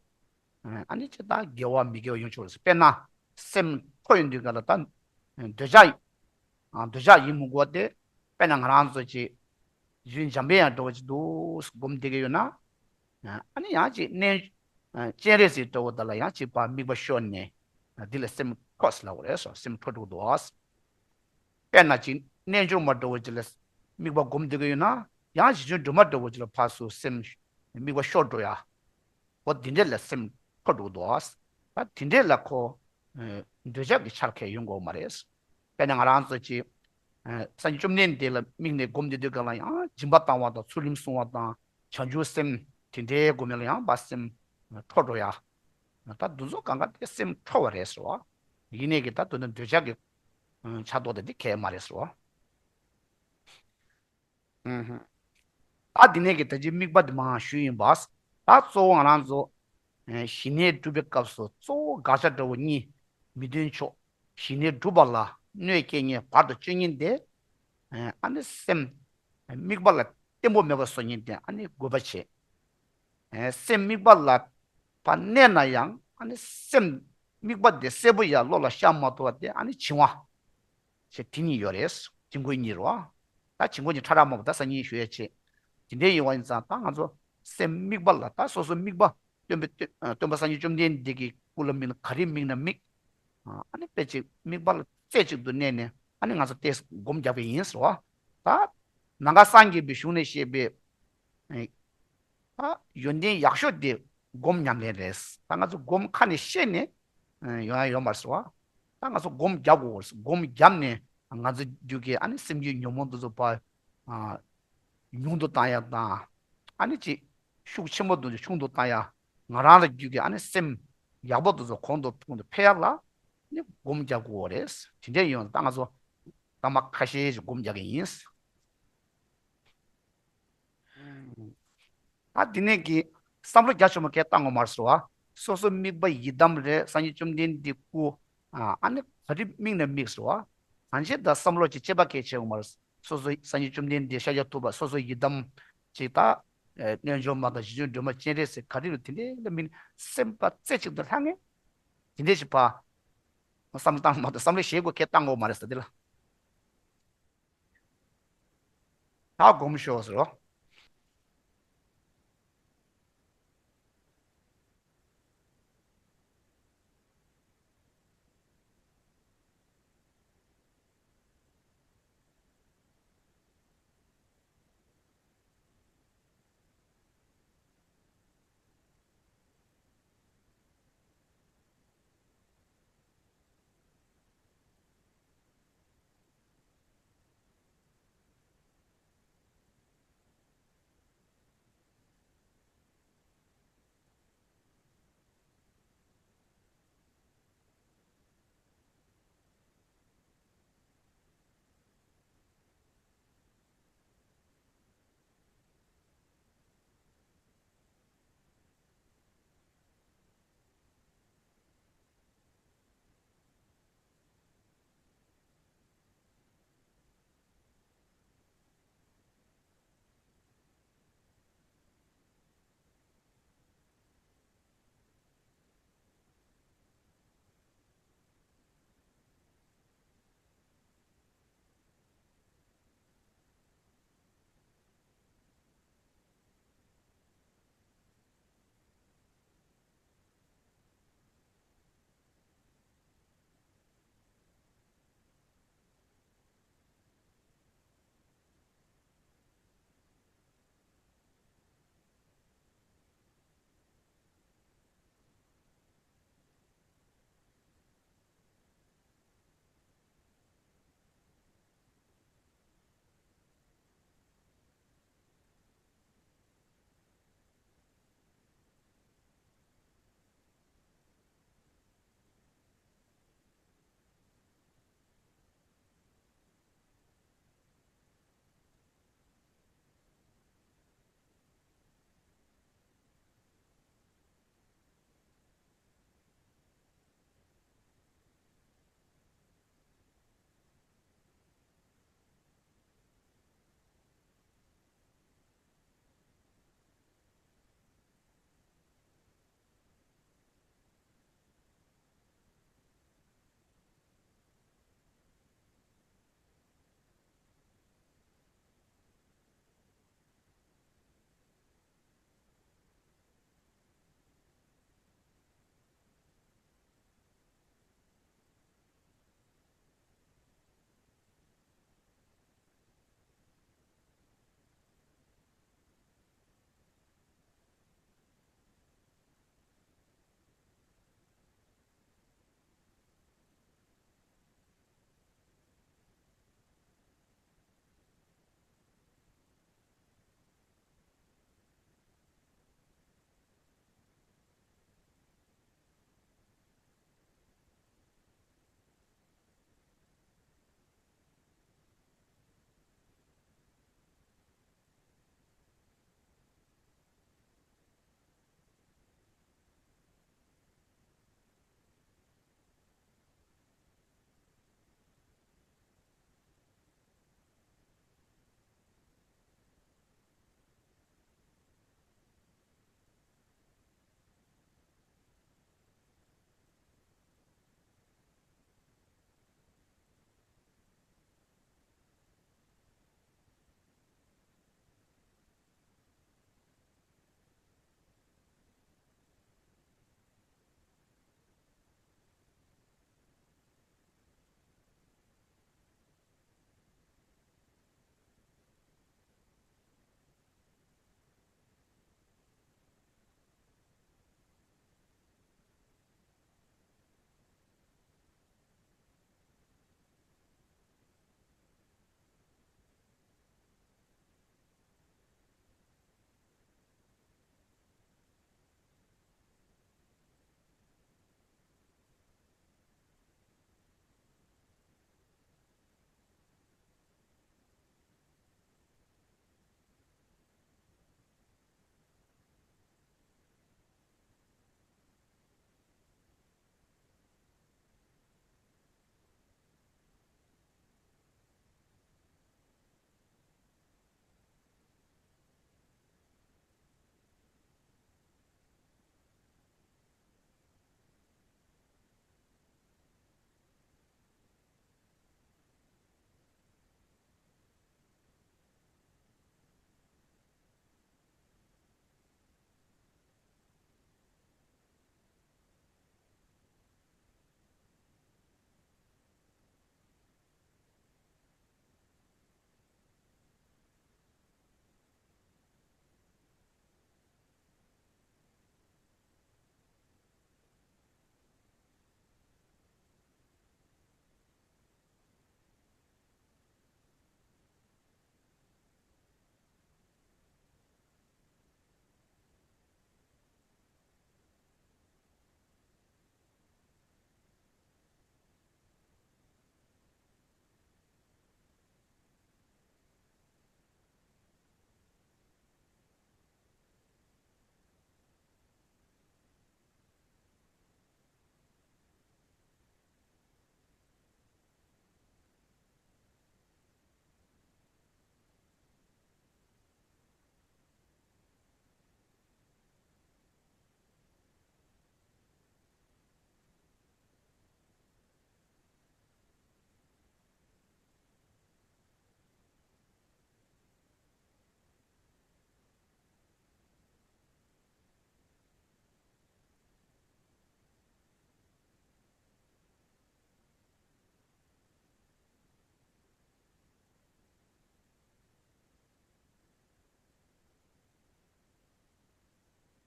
ཨ་ནི་ཅི་ད་དགེ་བ་མི་དགེ་བ་ཡོང་ཆོག་རེད། དཔེར་ན་སེམས་འཕྲོ་ཡོང་དུས་ག་ལ་ད་འདོད་ཆགས་ཨ་འདོད་ཆགས་ཡིན་མི་དགོས་ཏེ། དཔེར་ན་ང་རང་ཚོ་ཅིག་ཡུལ་འཇམ་པའི་དབྱངས་འདྲ་བོ་ཅིག་འདུག་སྒོམ་བསྡད་ཀྱི་ཡོད་ན། ཨ་ནི་ཡང་ཅིག་གནས་ཨ་སྤྱན་རས་གཟིགས་འདྲ་བོ་དག་ལ་ཡང་ཅིག་ཕར་དམིགས་པ་ཤོར་ནས་འདི་ལ་སེམས་འཕྲོ་ཟེར་ལབ་དགོས་རེད་ཟེར། སེམས་འཕྲོ་འགྲོ་གི་འདུག་བ། དཔེར་ན་ཅིག་རྣལ་འབྱོར་མ་འདྲ་བོ་ཅིག་ལ་དམིགས་པ་སྒོམ་བསྡད་ཀྱི་ཡོད་ན་ཡང་རྗེ་བཙུན་སྒྲོལ་མ་འདྲ་བོ་ཅིག་ལ་ཕར་ཚུར་སེམས་དམིགས་པ་ཤོར་འགྲོ་ཡ། འོ་འདི་འདྲས་ལ་སེམས་འཕྲོ་འགྲོ་གི་འདུག་བ། ད་འདི་འདྲས་ལ་ཁོ་ཨ་འདོད་ཆགས་ཀྱི་འཆར་ཁས་ཡོང་དགོས་མ་རེད། དཔེར་ན་ང་རང་ཚོ་ཅིག་ཨ་སངས་རྒྱས་བཅོམ་ལྡན་འདས་ལ་དམིགས་ནས་སྒོམ་བསྡད་དུས་ག་ལ་ཡང་སྦྱིན་པ་བཏང་བ་དང་ཚུལ་ཁྲིམས་སྲུང་བ་དང་བྱང་ཆུབ་སེམས་དེ་འདྲའི་སྒོམ་ཡ་ལ་ཡང་ཕར་སེམས་འཕྲོ་འགྲོ་ཡ། ད་འདི་ཚོ་གང་ག་དེ་སེམས་འཕྲོ་བ་རེད་ཟེར་བ། ཡིན་ནའི་གི་ད་དོན་དུ་འདོད་ཆགས་ཀྱི་ཨ་ཆགས་རྟོག་དེ་འདི་གལ་མ་རེད་ཟེར་བ། ཨུ་ཧུ། ད་འདི་ནས་ཀྱི་ད་ཅི་དམིགས་པ་འདི་མར་ཞུས་ཡིན་པ། ད་གཙོ་བོ་ང་རང་ཚོ་ཨེ་ཞི་གནས་སྒྲུབ་པའི་སྐབས་སུ་གཙོ་བོ་དགག་བྱ་འདྲ་བོ་གཉིས་མི་འདོན་ཆོག་ཞི་གནས་སྒྲུབ་པ་ལ་གནོད་སྐྱེལ་མཁན་བར་དུ་གཅོད་མཁན་དེ། ཨེ་ཨ་ནི་སེམས་ དམིགས་པ་ལ་བརྟན་པོ་མེད་པ་བཟོ་མཁན་དེ་ཨ་ནི་རྒུད་པ་བྱེད། ཨེ་སེམས་དམིགས་པ་ལ་ཕར་གནས་ན་ཡང་ཨ་ནི་སེམས་དམིགས་པ་དེ་གསལ་པོ་ཡར་བློ་ལ་ཤར་མ་ཐུབ་པ་དེ་ཨ་ནི་བྱིང་བ། ཞེས་དེ་གཉིས་ཡོད་རེད། བྱིང་རྒོད་གཉིས་རེད་བ། ད་བྱིང་རྒོད་གཉིས་ཕྲ་རགས་མང་པོ་ད་སང་ཉིན་ཞུ་ཡ་བྱེད། དེ་འདྲའི་ཡོད་པ་ཡིན་ཙང་ད་ང་ཚོ་སེམས་དམིགས་པ་ལ་ད་སོ་སོའི་དམིགས་པ་སྟོན་པའི་སྟོན་པ་སངས་རྒྱས་བཅོམ་ལྡན་འདས་ཀྱི་སྐུ་ལ་དམིགས་ན་ག་རེ་དམིགས་ན་དམིགས། ཨ་ནི་དཔེ་ཅིག་དམིགས་པ་ལ་རྩེ་གཅིག་ཏུ་གནས་ནས་ཨ་ནི་ང་ཚོ་དེ་སྒོམ་རྒྱག་གི་ཡིན་ཟེར་བ། ད་ནམ་མཁའ་སངས་རྒྱས་པའི་གཞུང་ནས་བཤད་པའི། ཨ་ཡོན་ཏན་ཡག་ཤོས་དེ་སྒོམ་ཉམས་ལེན་རེད། ད་ང་ཚོ་སྒོམ་ཁ་ནས་བཤད་ནས་ཡོང་ཡ་ཡོད་མ་རེད་ཟེར་བ། ད་ང་ཚོ་སྒོམ་རྒྱབ་དགོས་རེད། སྒོམ་རྒྱབ་ནས་ང་ཚོ་རྒྱུད་ཀྱི་ཨ་ནི་སེམས་རྒྱུད་ཉོན་མོངས་དེ་ཚོ་ཕར་ཉུང་དུ་བཏང་ཡ་དང་། ཨ་ནི་ཅིག་ཤུགས་ཆེན་པོ་དེ་ཚོ་ཆུང་དུ་བཏང་ཡ། ང་རང་ལ་རྒྱུད་ཀྱི་ཨ་ནི་སེམས་ཡག་པོ་དེ་ཚོ་གོང་དུ་གོང་དུ་འཕེལ་ཡ་ལ་ནི་སྒོམ་རྒྱག་དགོས་རེད། དེ་འདྲ་ཡོང་ད་ང་ཚོ་སྐར་མ་ཁ་ཤས་ཤིག་སྒོམ་རྒྱག་གི་ཡིན། ད་འདི་ནས་ཀྱི་བསམ་བློ་རྒྱ་ཆེན་པོ་གས་བཏང་དགོས་མ་རེད་ཟེར་བ། སོ་སོ་དམིགས་པ་ཡི་དམ་རེད། སངས་རྒྱས་བཅོམ་ལྡན་འདས་སྐུ། ཨ་ནི་ག་རེ་དམིགས་ན་དམིགས་ཟེར་བ། གང་ཅི་ད་བསམ་བློ་ཅིག་དཔྱད་པ་གས་བྱེད་དགོས་མ་རེད། སོ་སོ་སངས་རྒྱས་བཅོམ་ལྡན་འདས་ཤཱཀྱ་ཐུབ་པ་སོ་སོ་ཡི་དམ་ཅིག་ད། རྣལ་འབྱོར་མ་དང་གཞི་འབྱོར་སྒྲོལ་མ་སྤྱན་རས་གཟིགས་ག་རེ་རེད་དེ་འདྲའི་ལ་དམིགས་ནས་སེམས་པ་རྩེ་གཅིག་ཏུ་ལྷང་ངེ་། དེ་འདྲའི་ཞིག་ཕར། བསམ་བློ་བཏང་མ་གཏོགས་བསམ་བློ་ཞེ་དགུ་གས་བཏང་དགོས་མ་རེད་ཟེར་དེ་ལ། ད་སྒོམ་ཤོག་ཟེར་རོ།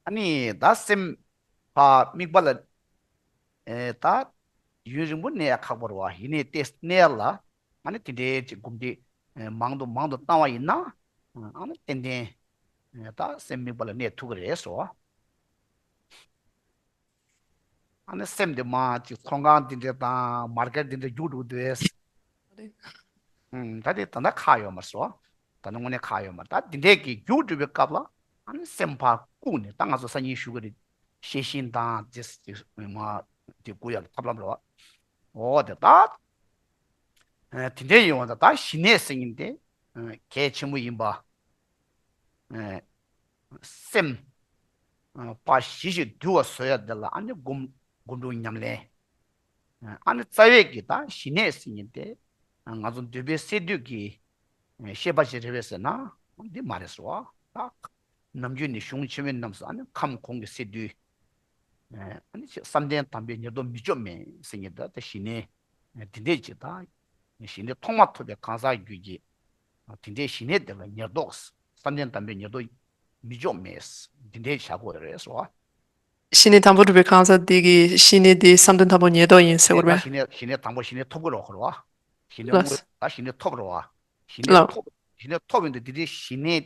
ཨ་ནི་ད་སེམས་ཕར་དམིགས་པ་ལ་ཨེ་ད་ཡུན་རིང་པོ་གནས་ཡ་ཁག་པོ་རེད་བ། ཡིན་ནའི་ཏེ་གནས་ཡ་ལ་ཨ་ནི་དེ་འདྲའི་ཅིག་སྒོམ་དེ་ཨེ་མང་དུ་མང་དུ་བཏང་བ་ཡིན་ན་ཨ་ནི་ཏན་ཏན་ཨེ་ད་སེམས་དམིགས་པ་ལ་གནས་ཐུབ་ཀྱི་རེད་ཟེར་བ། ཨ་ནི་སེམས་དེ་མ་ཅིག་ཚོང་ཁང་འདི་འདྲ་དང་མར་ཀེཊ་འདི་འདྲ་རྒྱུགས་འགྲོ་འདུག་ཨེ། ཨུམ། ད་དེ་ད་ལྟ་ཁག་ཡོད་མ་རེད་སོ། ད་ནི་དངོས་གནས་ཁག་ཡོད་མ་རེད། ད་འདི་འདྲས་ཀྱི་རྒྱུགས་འགྲོ་བའི་སྐབས་ལ་ཨ་ནི་སེམས་ཕར་བཀུག་ནས། ད་ང་ཚོ་སང་ཉིན་ཞུ་གི་རེད། ཤེས་བཞིན་དང་དེ་དེ་མ་དེ་བཀུག་ཡག་ཐབས་ལམ་རེད་བ། འོ་དེ་ད་ཨ་དེ་འདྲས་ཡོང་བ་ད་ད་ཞི་གནས་ཟེར་མཁན་དེ་ཨ་གལ་ཆེན་པོ་ཡིན་པ། ཨ་སེམས་ཨ་ཕར་ཞི་ཞིང་དུལ་བ་བཟོ་ཡ་དེ་ལ་ཨ་ནི་སྒོམ་སྒོམ་སྒྲུབ་ཉམས་ལེན། ཨ་ནི་རྩ་བའི་གི་ད་ཞི་གནས་ཟེར་མཁན་དེ་ང་ཚོ་འདོད་པའི་སས་བསྡུས་ཀྱི་ཤེས་པ་ཅིག་རེད་པས་ཟེར་ན་འདི་མ་རེད་ཟེར་བ། ད་ནམ་རྒྱུན་ནས་གཞུང་ཆེན་མོའི་རྣམས་སུ་ཨ་ནི་ཁམས་གོང་གི་སས་བསྡུས། ཨ་ནི་བསམ་གཏན་དང་པོའི་ཉེར་བསྡོགས་མི་འཇོམས་མེད་ཟེར་མཁན་དེ་ད་ཞི་གནས་འདི་འདྲས་ཅིག་ད་ཞི་གནས་ཐོག་མ་ཐོབ་པའི་གང་ཟག་རྒྱུད་ཀྱི་དེ་འདྲའི་ཞི་གནས་དེ་ལ་ཉེར་བསྡོགས། བསམ་གཏན་དང་པོའི་ཉེར་བསྡོགས་མི་འཇོམས་མེད། འདི་འདྲའི་བྱ་དགོས་རེད་ཟེར་བ། ཞི་གནས་དང་པོ་གྲུབ་པའི་གང་ཟག་དེ་གི་ཞི་གནས་དེ་བསམ་གཏན་དང་པོ་ཉེར་བསྡོགས་ཡིན་ཟེར་བ་རེད་པས། ཞི་གནས་ཞི་གནས་དང་པོ་ཞི་གནས་ཐོབ་ཀྱི་རེད་བ། ཁོ་རེད་བ། ཞི་གནས་ལགས། དངོས་ད་ཞི་གནས་ཐོབ་རེད་བ། ཞི་གནས་ལགས། ཐོབ་ཞི་གནས་ཐོབ་ཡིན་དུས་དེ་དུས་ཞི་གནས་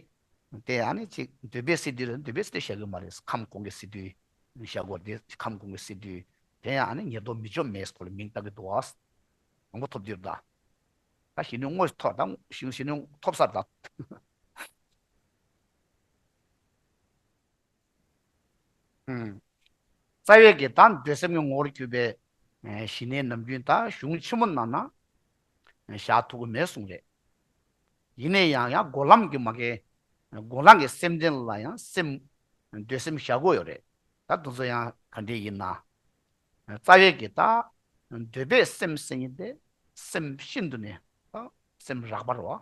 དེ་ཨ་ནི་ཅིག་འདོད་པའི་སས་བསྡུས་རེད། འདོད་པའི་སས་བསྡུས་བྱ་གི་མ་རེད། ཁམས་གོང་གི་སས་བསྡུས་བྱ་དགོས་རེད། ཁམས་གོང་གི་སས་བསྡུས་དེ་ཡང་ཨ་ནི་ཉེར་བསྡོགས་མི་འཇོམས་མེད་ཁོ་ལ་མིང་བཏགས་ཀྱི་འདུག་བ། དང་པོ་ཐོབ་དུས་ད། ད་ཞི་གནས་དངོས་སུ་ཐོབ་ད་ཞི་ཞི་གནས་ཐོབ་ཚར་ད། ཨུམ། རྩ་བའི་གི་ད་འདོད་སེམས་ཀྱི་ངོ་བོར་གྱུར་པའི་ཨེ་ཞི་གནས་ནམ་རྒྱུན་ད་གཞུང་ཆེན་མོ་ནང་ན་བཞག་ཐུབ་ཀྱི་མེད་གསུངས་རེད། ཡིན་ནའི་ཡང་ཡང་སྒོམ་ལམ་གྱི་མ་གི་སྒོམ་ལམ་གྱི་སེམས་ལྡན་ལ་ཡང་སེམས་འདོད་སེམས་བཞག་དགོས་ཡོད་རེད། ད་དེ་ཚོ་ཡང་ག་འདྲས་ཡིན་ན། རྩ་བའི་གི་ད་འདོད་པའི་སེམས་ཟེར་མཁན་དེ་སེམས་ཤིན་ཏུ་ནས་ད་སེམས་རགས་པ་རེད་བ།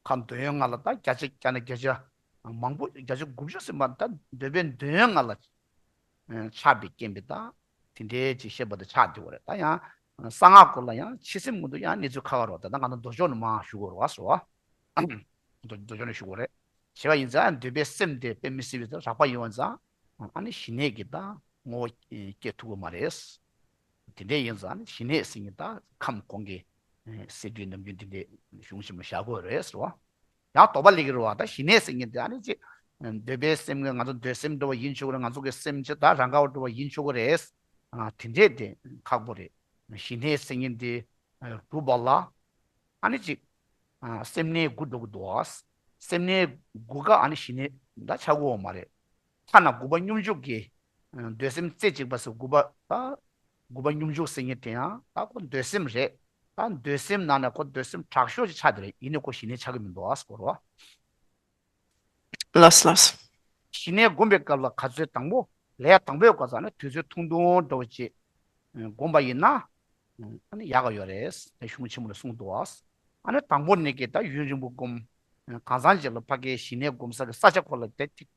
ཁམས་འདོད་ཡོན་ལྔ་ལ་ད་བརྒྱ་ཆ་བརྒྱ་ནས་བརྒྱ་ཆ་མང་པོ་བརྒྱ་ཆ་དགུ་བཅུ་ཟིན་པ་ད་འདོད་པའི་འདོད་ཡོན་ལྔ་ལ་ཆགས་པའི་རྐྱེན་པས་ད་དེ་འདྲའི་ཅིག་ཤེས་པ་དེ་ཆགས་བསྡད་ཡོད་རེད། ད་ཡང་གསང་སྔགས་སྐོར་ལ་ཡང་འཆི་སེམས་མངོན་དུ་ཡང་གནས་ཚུལ་ཁ་ཁ་རོགས། ད་ལྟ་ང་ཚོ་མདོ་ཕྱོགས་ནས་མར་ཞུ་དགོས་རེད་བ་ཟེར་བ། མདོ་མདོ་ཕྱོགས་ནས་ཞུ་དགོས་རེད། བྱས་པ་ཡིན་ཙང་འདོད་པའི་སེམས་དེ་དཔེ་མི་སྲིད་པའི་རགས་པ་ཡོད་ཙང་ཨ་ནི་ཞི་གནས་ཀྱི་ད་ངོ་བོ་སྐྱེ་ཐུབ་ཀྱི་མ་རེད། དེ་འདྲས་ཡིན་ཙང་ཞི་གནས་ཟེར་མཁན་ད་ཁམས་གོང་གི་སས་བསྡུས་ནམ་རྒྱུན་དེ་འདྲས་གཞུང་ཆེན་མོ་བཞག་དགོས་རེད་ཟེར་བ། ཡང་དོགས་པ་སླེབས་ཀྱི་རེད་བ། ད་ཞི་གནས་ཟེར་མཁན་དེ་ཨ་ནི་ཅིག་འདོད་པའི་སེམས་ཀྱི་ང་ཚོ་འདོད་སེམས་འདྲ་བ་ཡིན་ཆོག་གི་རེད། ང་ཚོ་གི་སེམས་ཅིག་ད་རང་ག་བ་འདྲ་བ་ཡིན་ཆོག་གི་རེད། ཨ་དེ་འདྲས་དེ་ཁག་པོ་རེད། ཞི་གནས་ཟེར་མཁན་དེ་སྒྲུབ་པ་ལ་ཨ་ནི་ཅིག་སེམས་གནས་དགུ་འགྲོ་གི་འདུག་བ། སེམས་གནས་དགུ་ཀ་ཨ་ནི་ཞི་གནས་ད་ཆགས་ཀྱི་ཡོད་མ་རེད། ཐ་ན་དགུ་པ་སྙོམས་འཇུག་གི་འདོད་སེམས་རྩེ་གཅིག་པ་ཟེར་དགུ་པ་ད་དགུ་པ་སྙོམས་འཇུག་ཟེར་མཁན་དེ་ཡང་ད་ཁོ་འདོད་སེམས་རེད། ད་འདོད་སེམས་ནང་ནས་ཁོ་འདོད་སེམས་དྲག་ཤོས་ཅིག་ཆགས་བསྡད་རེད། ཡིན་ནའི་ཁོ་ཞི་གནས་ཆགས་ཀྱི་མི་འདུག་ཨ་སྐོར་བ། ལགས་ལགས། ཞི་གནས་སྒོམ་པའི་སྐབས་ལ་ག་ཚོད་དང་པོ་ལས་དང་པོའི་སྐབས་སུ་ནི་དུས་ཚོད་ཐུང་ཐུང་འདྲ་བོ་ཅིག་སྒོམ་པ་ཡིན་ན། ཨ་ནི་ཡག་ག་ཡོད་རེད། དེ་གཞུང་ཆེན་མོ་ལ་གསུངས་འདུག་ཨ། ཨ་ནི་དང་པོ་ནས་ཀྱི་ད་ཡུན་རིང་པོ་སྒོམ། གང་ཟག་ཅིག་ལ་ཕ་གིའི་ཞི་གནས་སྒོམ་ས་གི་ས་ཆ་ཁོ་ལ་དེ་ཅིག་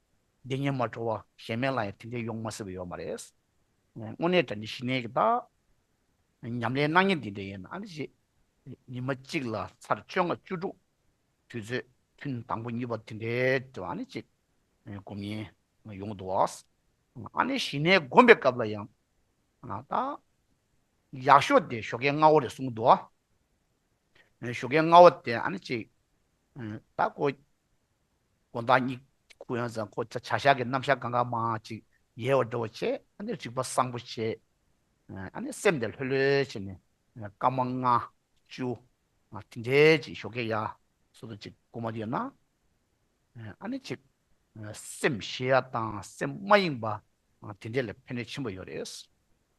བདེ་ཉེན་མ་བྲོ་བ་གཞན་མེད་ལ་ཡང་དེ་འདྲའི་ཡོང་མ་སྲིད་པ་ཡོད་མ་རེད། དངོས་གནས་དྲང་གནས་ཞི་གནས་ཀྱི་ད་ཉམས་ལེན་གནང་མཁན་འདི་འདྲ་ཡིན་ན་ཨ་ནི་ཅིག་ཉི་མ་གཅིག་ལ་ཚར་བཅོ་ལྔ་བཅུ་དྲུག་དུས་ཚོད་ཐུན་དང་པོ་གཉིས་པ་དེ་འདྲའི་དུ་ཨ་ནི་ཅིག་སྒོམ་ཡིན་ཡོང་འདུག་བ། ཨ་ནི་ཞི་གནས་སྒོམ་པའི་སྐབས་ལ་ཡང་ད་ཡག་ཤོས་དེ་ཞོགས་ཀའི་སྔ་བོ་རེད་གསུངས་འདུག་བ། ཞོགས་ཀའི་སྔ་བོ་དེ་ཨ་ནི་ཅིག་ད་ཁོ་དགོང་དག་གཉིད་ཁུག་ཡོང་ཙང་ཁོ་བྱ་བྱ་བཞག་གི་རྣམ་གཞག་གང་ག་མང་ཅིག་ཡལ་བ་འདྲ་བོ་བྱས། ཨ་ནི་རིག་པ་བཟང་པོ་བྱས། ཨ་ནི་སེམས་དེ་ལྷོད་ལྷོད་བྱས་ནས་སྐར་མ་ལྔ་བཅུ་དེ་འདྲའི་ཅིག་ཞོགས་ཀའི་ཡར་སོ་སོ་ཅིག་སྒོམ་པ་ཡོད་ན། ཨ་ནི་ཅིག་སེམས་ཞི་ཡ་དང་སེམས་མ་གཡེངས་པ་དེ་འདྲ་ལ་ཕན་ནུས་ཆེན་པོ་ཡོད་རེད།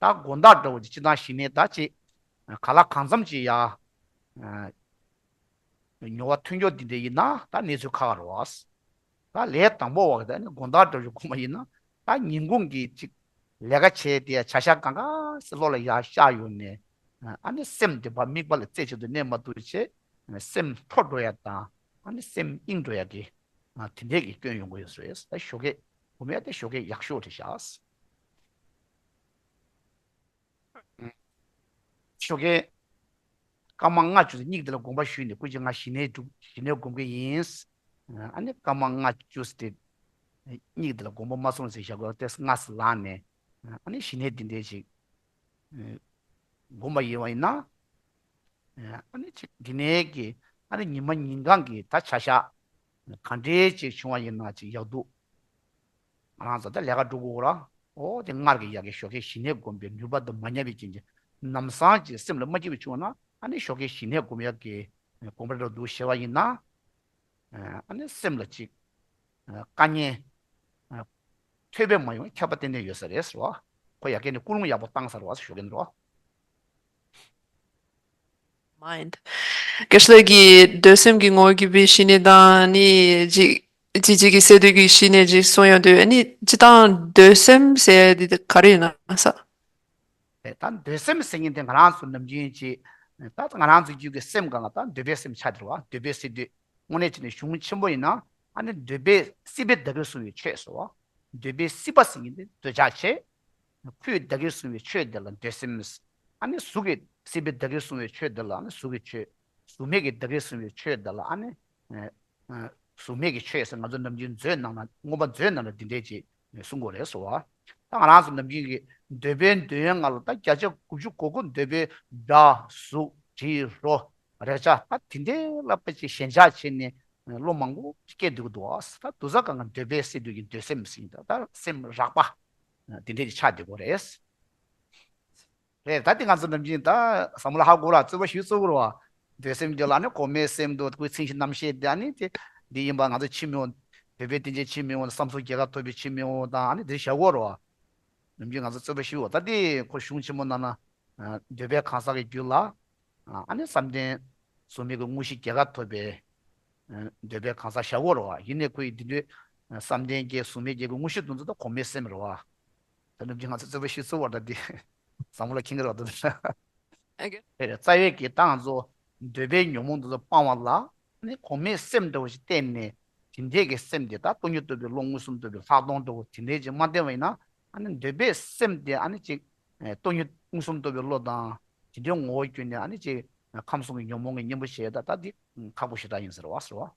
ད་དགོང་དག་འདྲ་བོ་ཅིག་སྤྱིར་བཏང་ཞི་གནས་ད་ཅིག་ག་ལ་གང་འཚམ་ཅིག་ཡ། མྱོང་བ་ཐོན་ཀྱོག་འདི་འདྲ་ཡིན་ན་ད་གནས་ཚུལ་ཁག་ཁག་རེད་བ། ད་ལས་དང་པོ་བ་གི་ད་ནི་དགོང་དག་འདྲ་བོ་སྒོམ་པ་ཡིན་ན་ད་ཉིན་གུང་གི་ཅིག་ལས་ཀ་བྱས་ཏེ་བྱ་བཞག་གང་ག་སེ་བློ་ལ་ཡར་ཤར་ཡོང་ནས། ཨ་ནི་སེམས་དེ་ཕར་དམིགས་པ་ལ་རྩེ་གཅིག་ཏུ་གནས་མ་ཐུབ་བྱས། སེམས་འཕྲོ་འགྲོ་ཡ་དང་ཨ་ནི་སེམས་གཡེང་འགྲོ་ཡ་གི་དེ་འདྲས་ཀྱི་སྐྱོན་ཡོང་གི་ཡོད་ས་རེད། ད་ཞོགས་ཀས་སྒོམ་ཡ་དེ་ཞོགས་ཀས་ཡག་ཤོས་རེད་ཤག་ཞོགས་ཀས་སྐར་མ་ལྔ་བཅུ་ཙམ་སྙིང་དེ་ལ་དགོངས་པ་ཞུས་ནས་སྐུ་མཁྱེན་ང་ཞི་གནས་སྒྲུབ་ཞི་གནས་སྒོམ་གི་ཡིན། ཨ་ནི་སྐར་མ་ལྔ་བཅུ་ཙམ་དེ་ གཉིད་དེ་ལ་དགོངས་པ་མ་ཚོམ་ཟེར་བཞག་དགོས་ཏེ་སྔ་སེ་ལངས་ནས་ཨ་ནི་ཞི་གནས་འདི་འདྲའི་ཅིག་སྒོམ་པ་ཡིན་པ་ཡིན་ན། ཨ་ནི་ཅིག་འདི་ནས་ཀྱི་ཨ་ནི་ཉི་མ་ཉིན་གང་གི་ད་བྱ་བཞག་ག་འདྲའི་ཅིག་བྱུང་བ་ཡིན་ན་ཅིག་ཡག་སྡུག་ང་རང་ཚོ་ད་ལས་ཀ་འགྲོ་དགོས་ར། ཨོ་དེ་སྔར་གྱི་ཡ་གི་ཞོགས་ཀས་ཞི་གནས་སྒོམ་པའི་ནུས་པ་དང་མ་ཉམས་པའི་རྐྱེན་གྱིས་ལམ་སང་ཅིག་སེམས་ལ་མ་སྐྱིད་པ་བྱུང་བ་ན་ཨ་ནི་ཞོགས་ཀས་ཞི་གནས་སྒོམ་ཡག་གི་དགོངས་པ་འདྲ་འདུག་ཞེས་པ་ཡིན་ན། ཨ་ནི་སེམས་ལ་ཅིག་དཀའ་ངལ་ཐོལ་པ་མ་ཡོང་ཁྱབ་པ་ཏན་ཏན་ཡོད་ས་རེད་ཟེར་བ། ཁོ་ཡ་གི་ནི་ཀུན་སློང་ཡག་པོ་བཏང་ས་རེད་བ་ཞུ་གི་ནི་རེད་བ། Mind. དགེ་ལགས་ཀྱིས་འདོད་སེམས་ཀྱི་ངོ་བོ་གྱུར་པའི་ཞི་གནས་དང་ནི་ཅིག་ཅིག་ཅིག་གི་སས་བསྡུས་ཀྱི་ཞི་གནས་ཅིག་གསུངས་ཡོང་དུས་ནི་སྤྱིར་བཏང་འདོད་སེམས་ཟེར་དེ་ག་རེ་ཡིན་ན་ས། ད་འདོད་སེམས་ཟེར་མཁན་དེ་ང་རང་ཚོ་ནམ་རྒྱུན་གྱི་ད་ང་རང་ཚོ་རྒྱུད་ཀྱི་སེམས་གང་ལ་ད་འདོད་པའི་སེམས་ཆགས་འདུག་བ། འདོད་པའི་སས་བསྡུས་དངོས་གནས་བྱས་ནས་གཞུང་ཆེན་པོ་ཡིན་ན་ཨ་ནི་འདོད་པའི་སྲིད་པའི་བདག་གིར་བཟུང་བའི་ཆོས་ཟེར་བ། འདོད་པའི་སྲིད་པ་ཟེར་མཁན་དེ་འདོད་ཆགས་བྱེད། ཁོའི་བདག་གིར་བཟུང་བའི་ཆོས་དེ་ལ་འདོད་སེམས། ཨ་ནི་གཟུགས་ཀྱི་སྲིད་པའི་བདག་གིར་བཟུང་བའི་ཆོས་དེ་ལ་ཨ་ནི་གཟུགས་ཀྱི་ཆོས། གཟུགས་མེད་ཀྱི་བདག་གིར་བཟུང་བའི་ཆོས་དེ་ལ་ཨ་ནི། ཨ་གཟུགས་མེད་ཀྱི་ཆོས་ཟེར་ང་ཚོ་ནམ་རྒྱུན་མཛོད་ནང་ན་མངོན་པ་མཛོད་ནང་ལ་འདི་འདྲས་ཅིག་གསུང་དགོས་རེད་ཟེར་བ། ད་ང་རང་ཚོ་ནམ་རྒྱུན་གྱི་འདོད་པའི་འདོད་ཡོན་ལྔ་ལ་ད་བརྒྱ་ཆ་དགུ་བཅུ་གོ་དགུ་འདོད་པའི་སྒྲ་གཟུགས་དྲི་རོ་རེག་བྱ་ད་དེ་འདྲའི་ལ་དཔེ་ཅིག་ཞེན་ཆགས་བྱས་ནས་བློ་མང་པོ་སྐྱེས་འདུག་འདུག་ཨ། ད་དུ་ས་གང་ག་འདོད་པའི་སས་བསྡུས་ཀྱི་འདོད་སེམས་ཟེར་ད་ད་སེམས་རགས་པ་དེ་འདྲས་ཅིག་ཆགས་བསྡད་དགོས་རེད། རེད། ད་དེ་ང་ཚོ་ནམ་རྒྱུན་ད་བསམ་བློ་ཧ་གོ་ར་རྩོད་པ་ཞུ་ཚུགས་ར་བ། འདོད་སེམས་ཀྱི་ལ་ནི་གོང་མའི་སེམས་འདུག་ཁོའི་མཚན་གཞི་རྣམ་ཤེས་དེ་ཨ་ནི་དེ་འདི་ཡིན་པ་ང་ཚོ་ཕྱི་མི་འོང་། བོད་པའི་བསྟན་བཅོས་ཕྱི་མི་འོང་བསམ་གཟུགས་རྒྱལ་ཁ་ཐོབ་པའི་ཕྱི་མི་འོང་དང་ཨ་ནི་དེ་བཞག་གོ་ར་བ། ནམ་རྒྱུན་ང་ཚོ་རྩོད་པ་ཞུ་བ་ད་དེ་ཁོ་གཞུང་ཆེན་མོ་ནང་ན་འདོད་པའི་གང་ཟག་གི་རྒྱུད་ལ་ཨ་ནི་བསམ་གཏན་གཟུགས་མེད་ཀྱི་དངོས་གཞི་རྒྱལ་ཁ་ཐོབ་པའི་འདོད་པའི་གང་ཟག་བཞག་གོ་ར་བ། ཡིན་ནའི་ཁོ་ཡི་འདི་འདོད་བསམ་གཏན་གྱི་གཟུགས་མེད་རྒྱལ་ཁའི་དངོས་གཞི་དེ་ཚོ་ད་གོང་མའི་སེམས་རེད་བ། ད་ནམ་རྒྱུན་ང་ཚོ་རྩོད་པ་ཞུ་ཚུལ་བར་ད་འདི་བསམ་བློ་ཁེངས་ཀྱི་རེད་བ་ད། ཨ་ཀེ། དེ་རེད། རྩ་བའི་གི་ད་ང་ཚོ་འདོད་པའི་ཉོན་མོངས་དེ་ཚོ་སྤང་བ་ལ་ནི་གོང་མའི་སེམས་འདྲ་བོ་ཞིག་བསྟེན་ནས་དེ་འདྲའི་གི་སེམས་དེ་ད་སྟོང་ཉིད་རྟོགས་པའི་བློ་མངོན་སུམ་རྟོགས་པའི་ལྷག་མཐོང་འདྲ་བོ་དེ་འདྲའི་ཅིག་མ་བསྟེན་པ་ཡིན་ན་ཨ་ནི་འདོད་པའི་སེམས་དེ་ཨ་ནི་ཅིག་སྟོང་ཉིད་མངོན་སུམ་རྟོགས་པའི་བློ་དང་དེ་འདྲའི་ངོ་བོ་བསྒྱུར་ནས་ཨ་ནི་ཅིག་ཁམས་གསུམ་གྱི་ཉོན་མོངས་ཀྱི་གཉེན་པོ་བྱེད་ཡ་ད་ད་འདི་ཁག་པོ་ཞེ་དྲག་ཡིན་ཟེར་བ་ཟེར་བ།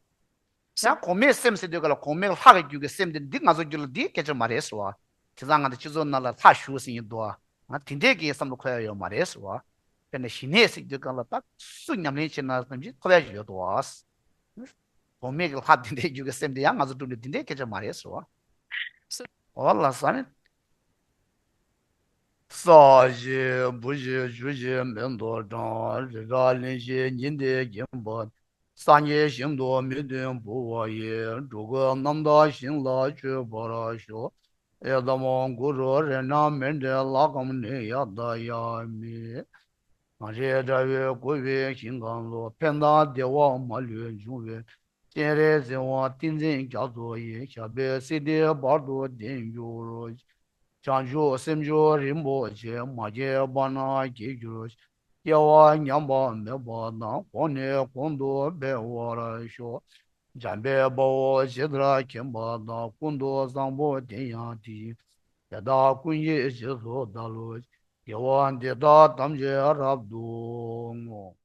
ཡང་གོང་མའི་སེམས་ཟེར་དུས་ག་ལ་གོང་མའི་ལྷ་གི་རྒྱུད་ཀྱི་སེམས་དེ་འདི་ང་ཚོ་རྒྱུད་ལ་འདི་སྐད་ཆ་མ་རེད་ཟེར་བ། དེ་ཙང་ང་ཚོ་སྤྱི་ཚོགས་ནང་ལ་ལྷ་བཞུགས་ཟེར་ཡིན་འདུག་ཨ། དེ་འདྲས་ཀྱི་བསམ་བློ་འཁོར་ཡ་ཡོད་མ་རེད་ཟེར་བ། དཔེར་ན་ཞི་གནས་ཟེར་དུས་ག་ལ་ད་སུ་ཉམས་ལེན་བྱེད་ན་ནམ་རྒྱུན་འཁོར་ཡ་ཞིག་ཡོད་འདུག་ཨ། གོང་མའི་གི་ལྷ་དེ་འདྲའི་རྒྱུད་ཀྱི་སེམས་དེ་ཡང་ང་ཚོ་སྒྲུབ་ནས་དེ་འདྲའི་སྐད་ཆ་མ་རེད་ཟེར་བ། འོ་ལ་ས་ནི། ས་གཞི་བུ་གཞི་ཆུ་གཞི་མེ་ཏོག་བཀྲ། རི་རབ་གླིང་བཞི་ཉི་ཟླས་བརྒྱན་པ། སངས་རྒྱས་ཞིང་དུ་མི་མཐུན་བུ་བ་ཡི། འགྲོ་ཀུན་རྣམ་དག་ཞིང་ལ་སྤྱོད་པར་ཤོག་ཨེ་དམ་གུ་རུ་རཏྣ་མཎྜལ་ལ་ཀཾ་ནི་ཡ་ད་ཡ་མི། ང་རེ་དགྲ་བོས་བསྐོར་བའི་ཞིང་ཁམས་ལ། ཕན་དང་བདེ་བ་མ་ལུས་འབྱུང་བའི། སྤྱན་རས་གཟིགས་དབང་ཏིང་འཛིན་རྒྱ་མཚོ་ཡི། ཞབས་པད་སྲིད་མཐའི་བར་དུ་བརྟན་གྱུར་ཅིག་བྱང་ཆུབ་སེམས་མཆོག་རིན་པོ་ཆེ། མ་སྐྱེས་པ་རྣམས་སྐྱེ་གྱུར་ཅིག་སྐྱེ་བ་ཉམས་པ་མེད་པ་དང་། གོང་ནས་གོང་དུ་འཕེལ་བར་ཤོག་འཇམ་དཔལ་དཔའ་བོས་ཇི་ལྟར་མཁྱེན་པ་དང་། ཀུན་ཏུ་བཟང་པོ་དེ་ཡང་དེ་བཞིན་དེ་དག་ཀུན་གྱི་རྗེས་སུ་བདག་སློབ་ཅིག་དགེ་བ་འདི་དག་ཐམས་ཅད་རབ་ཏུ་བསྔོ།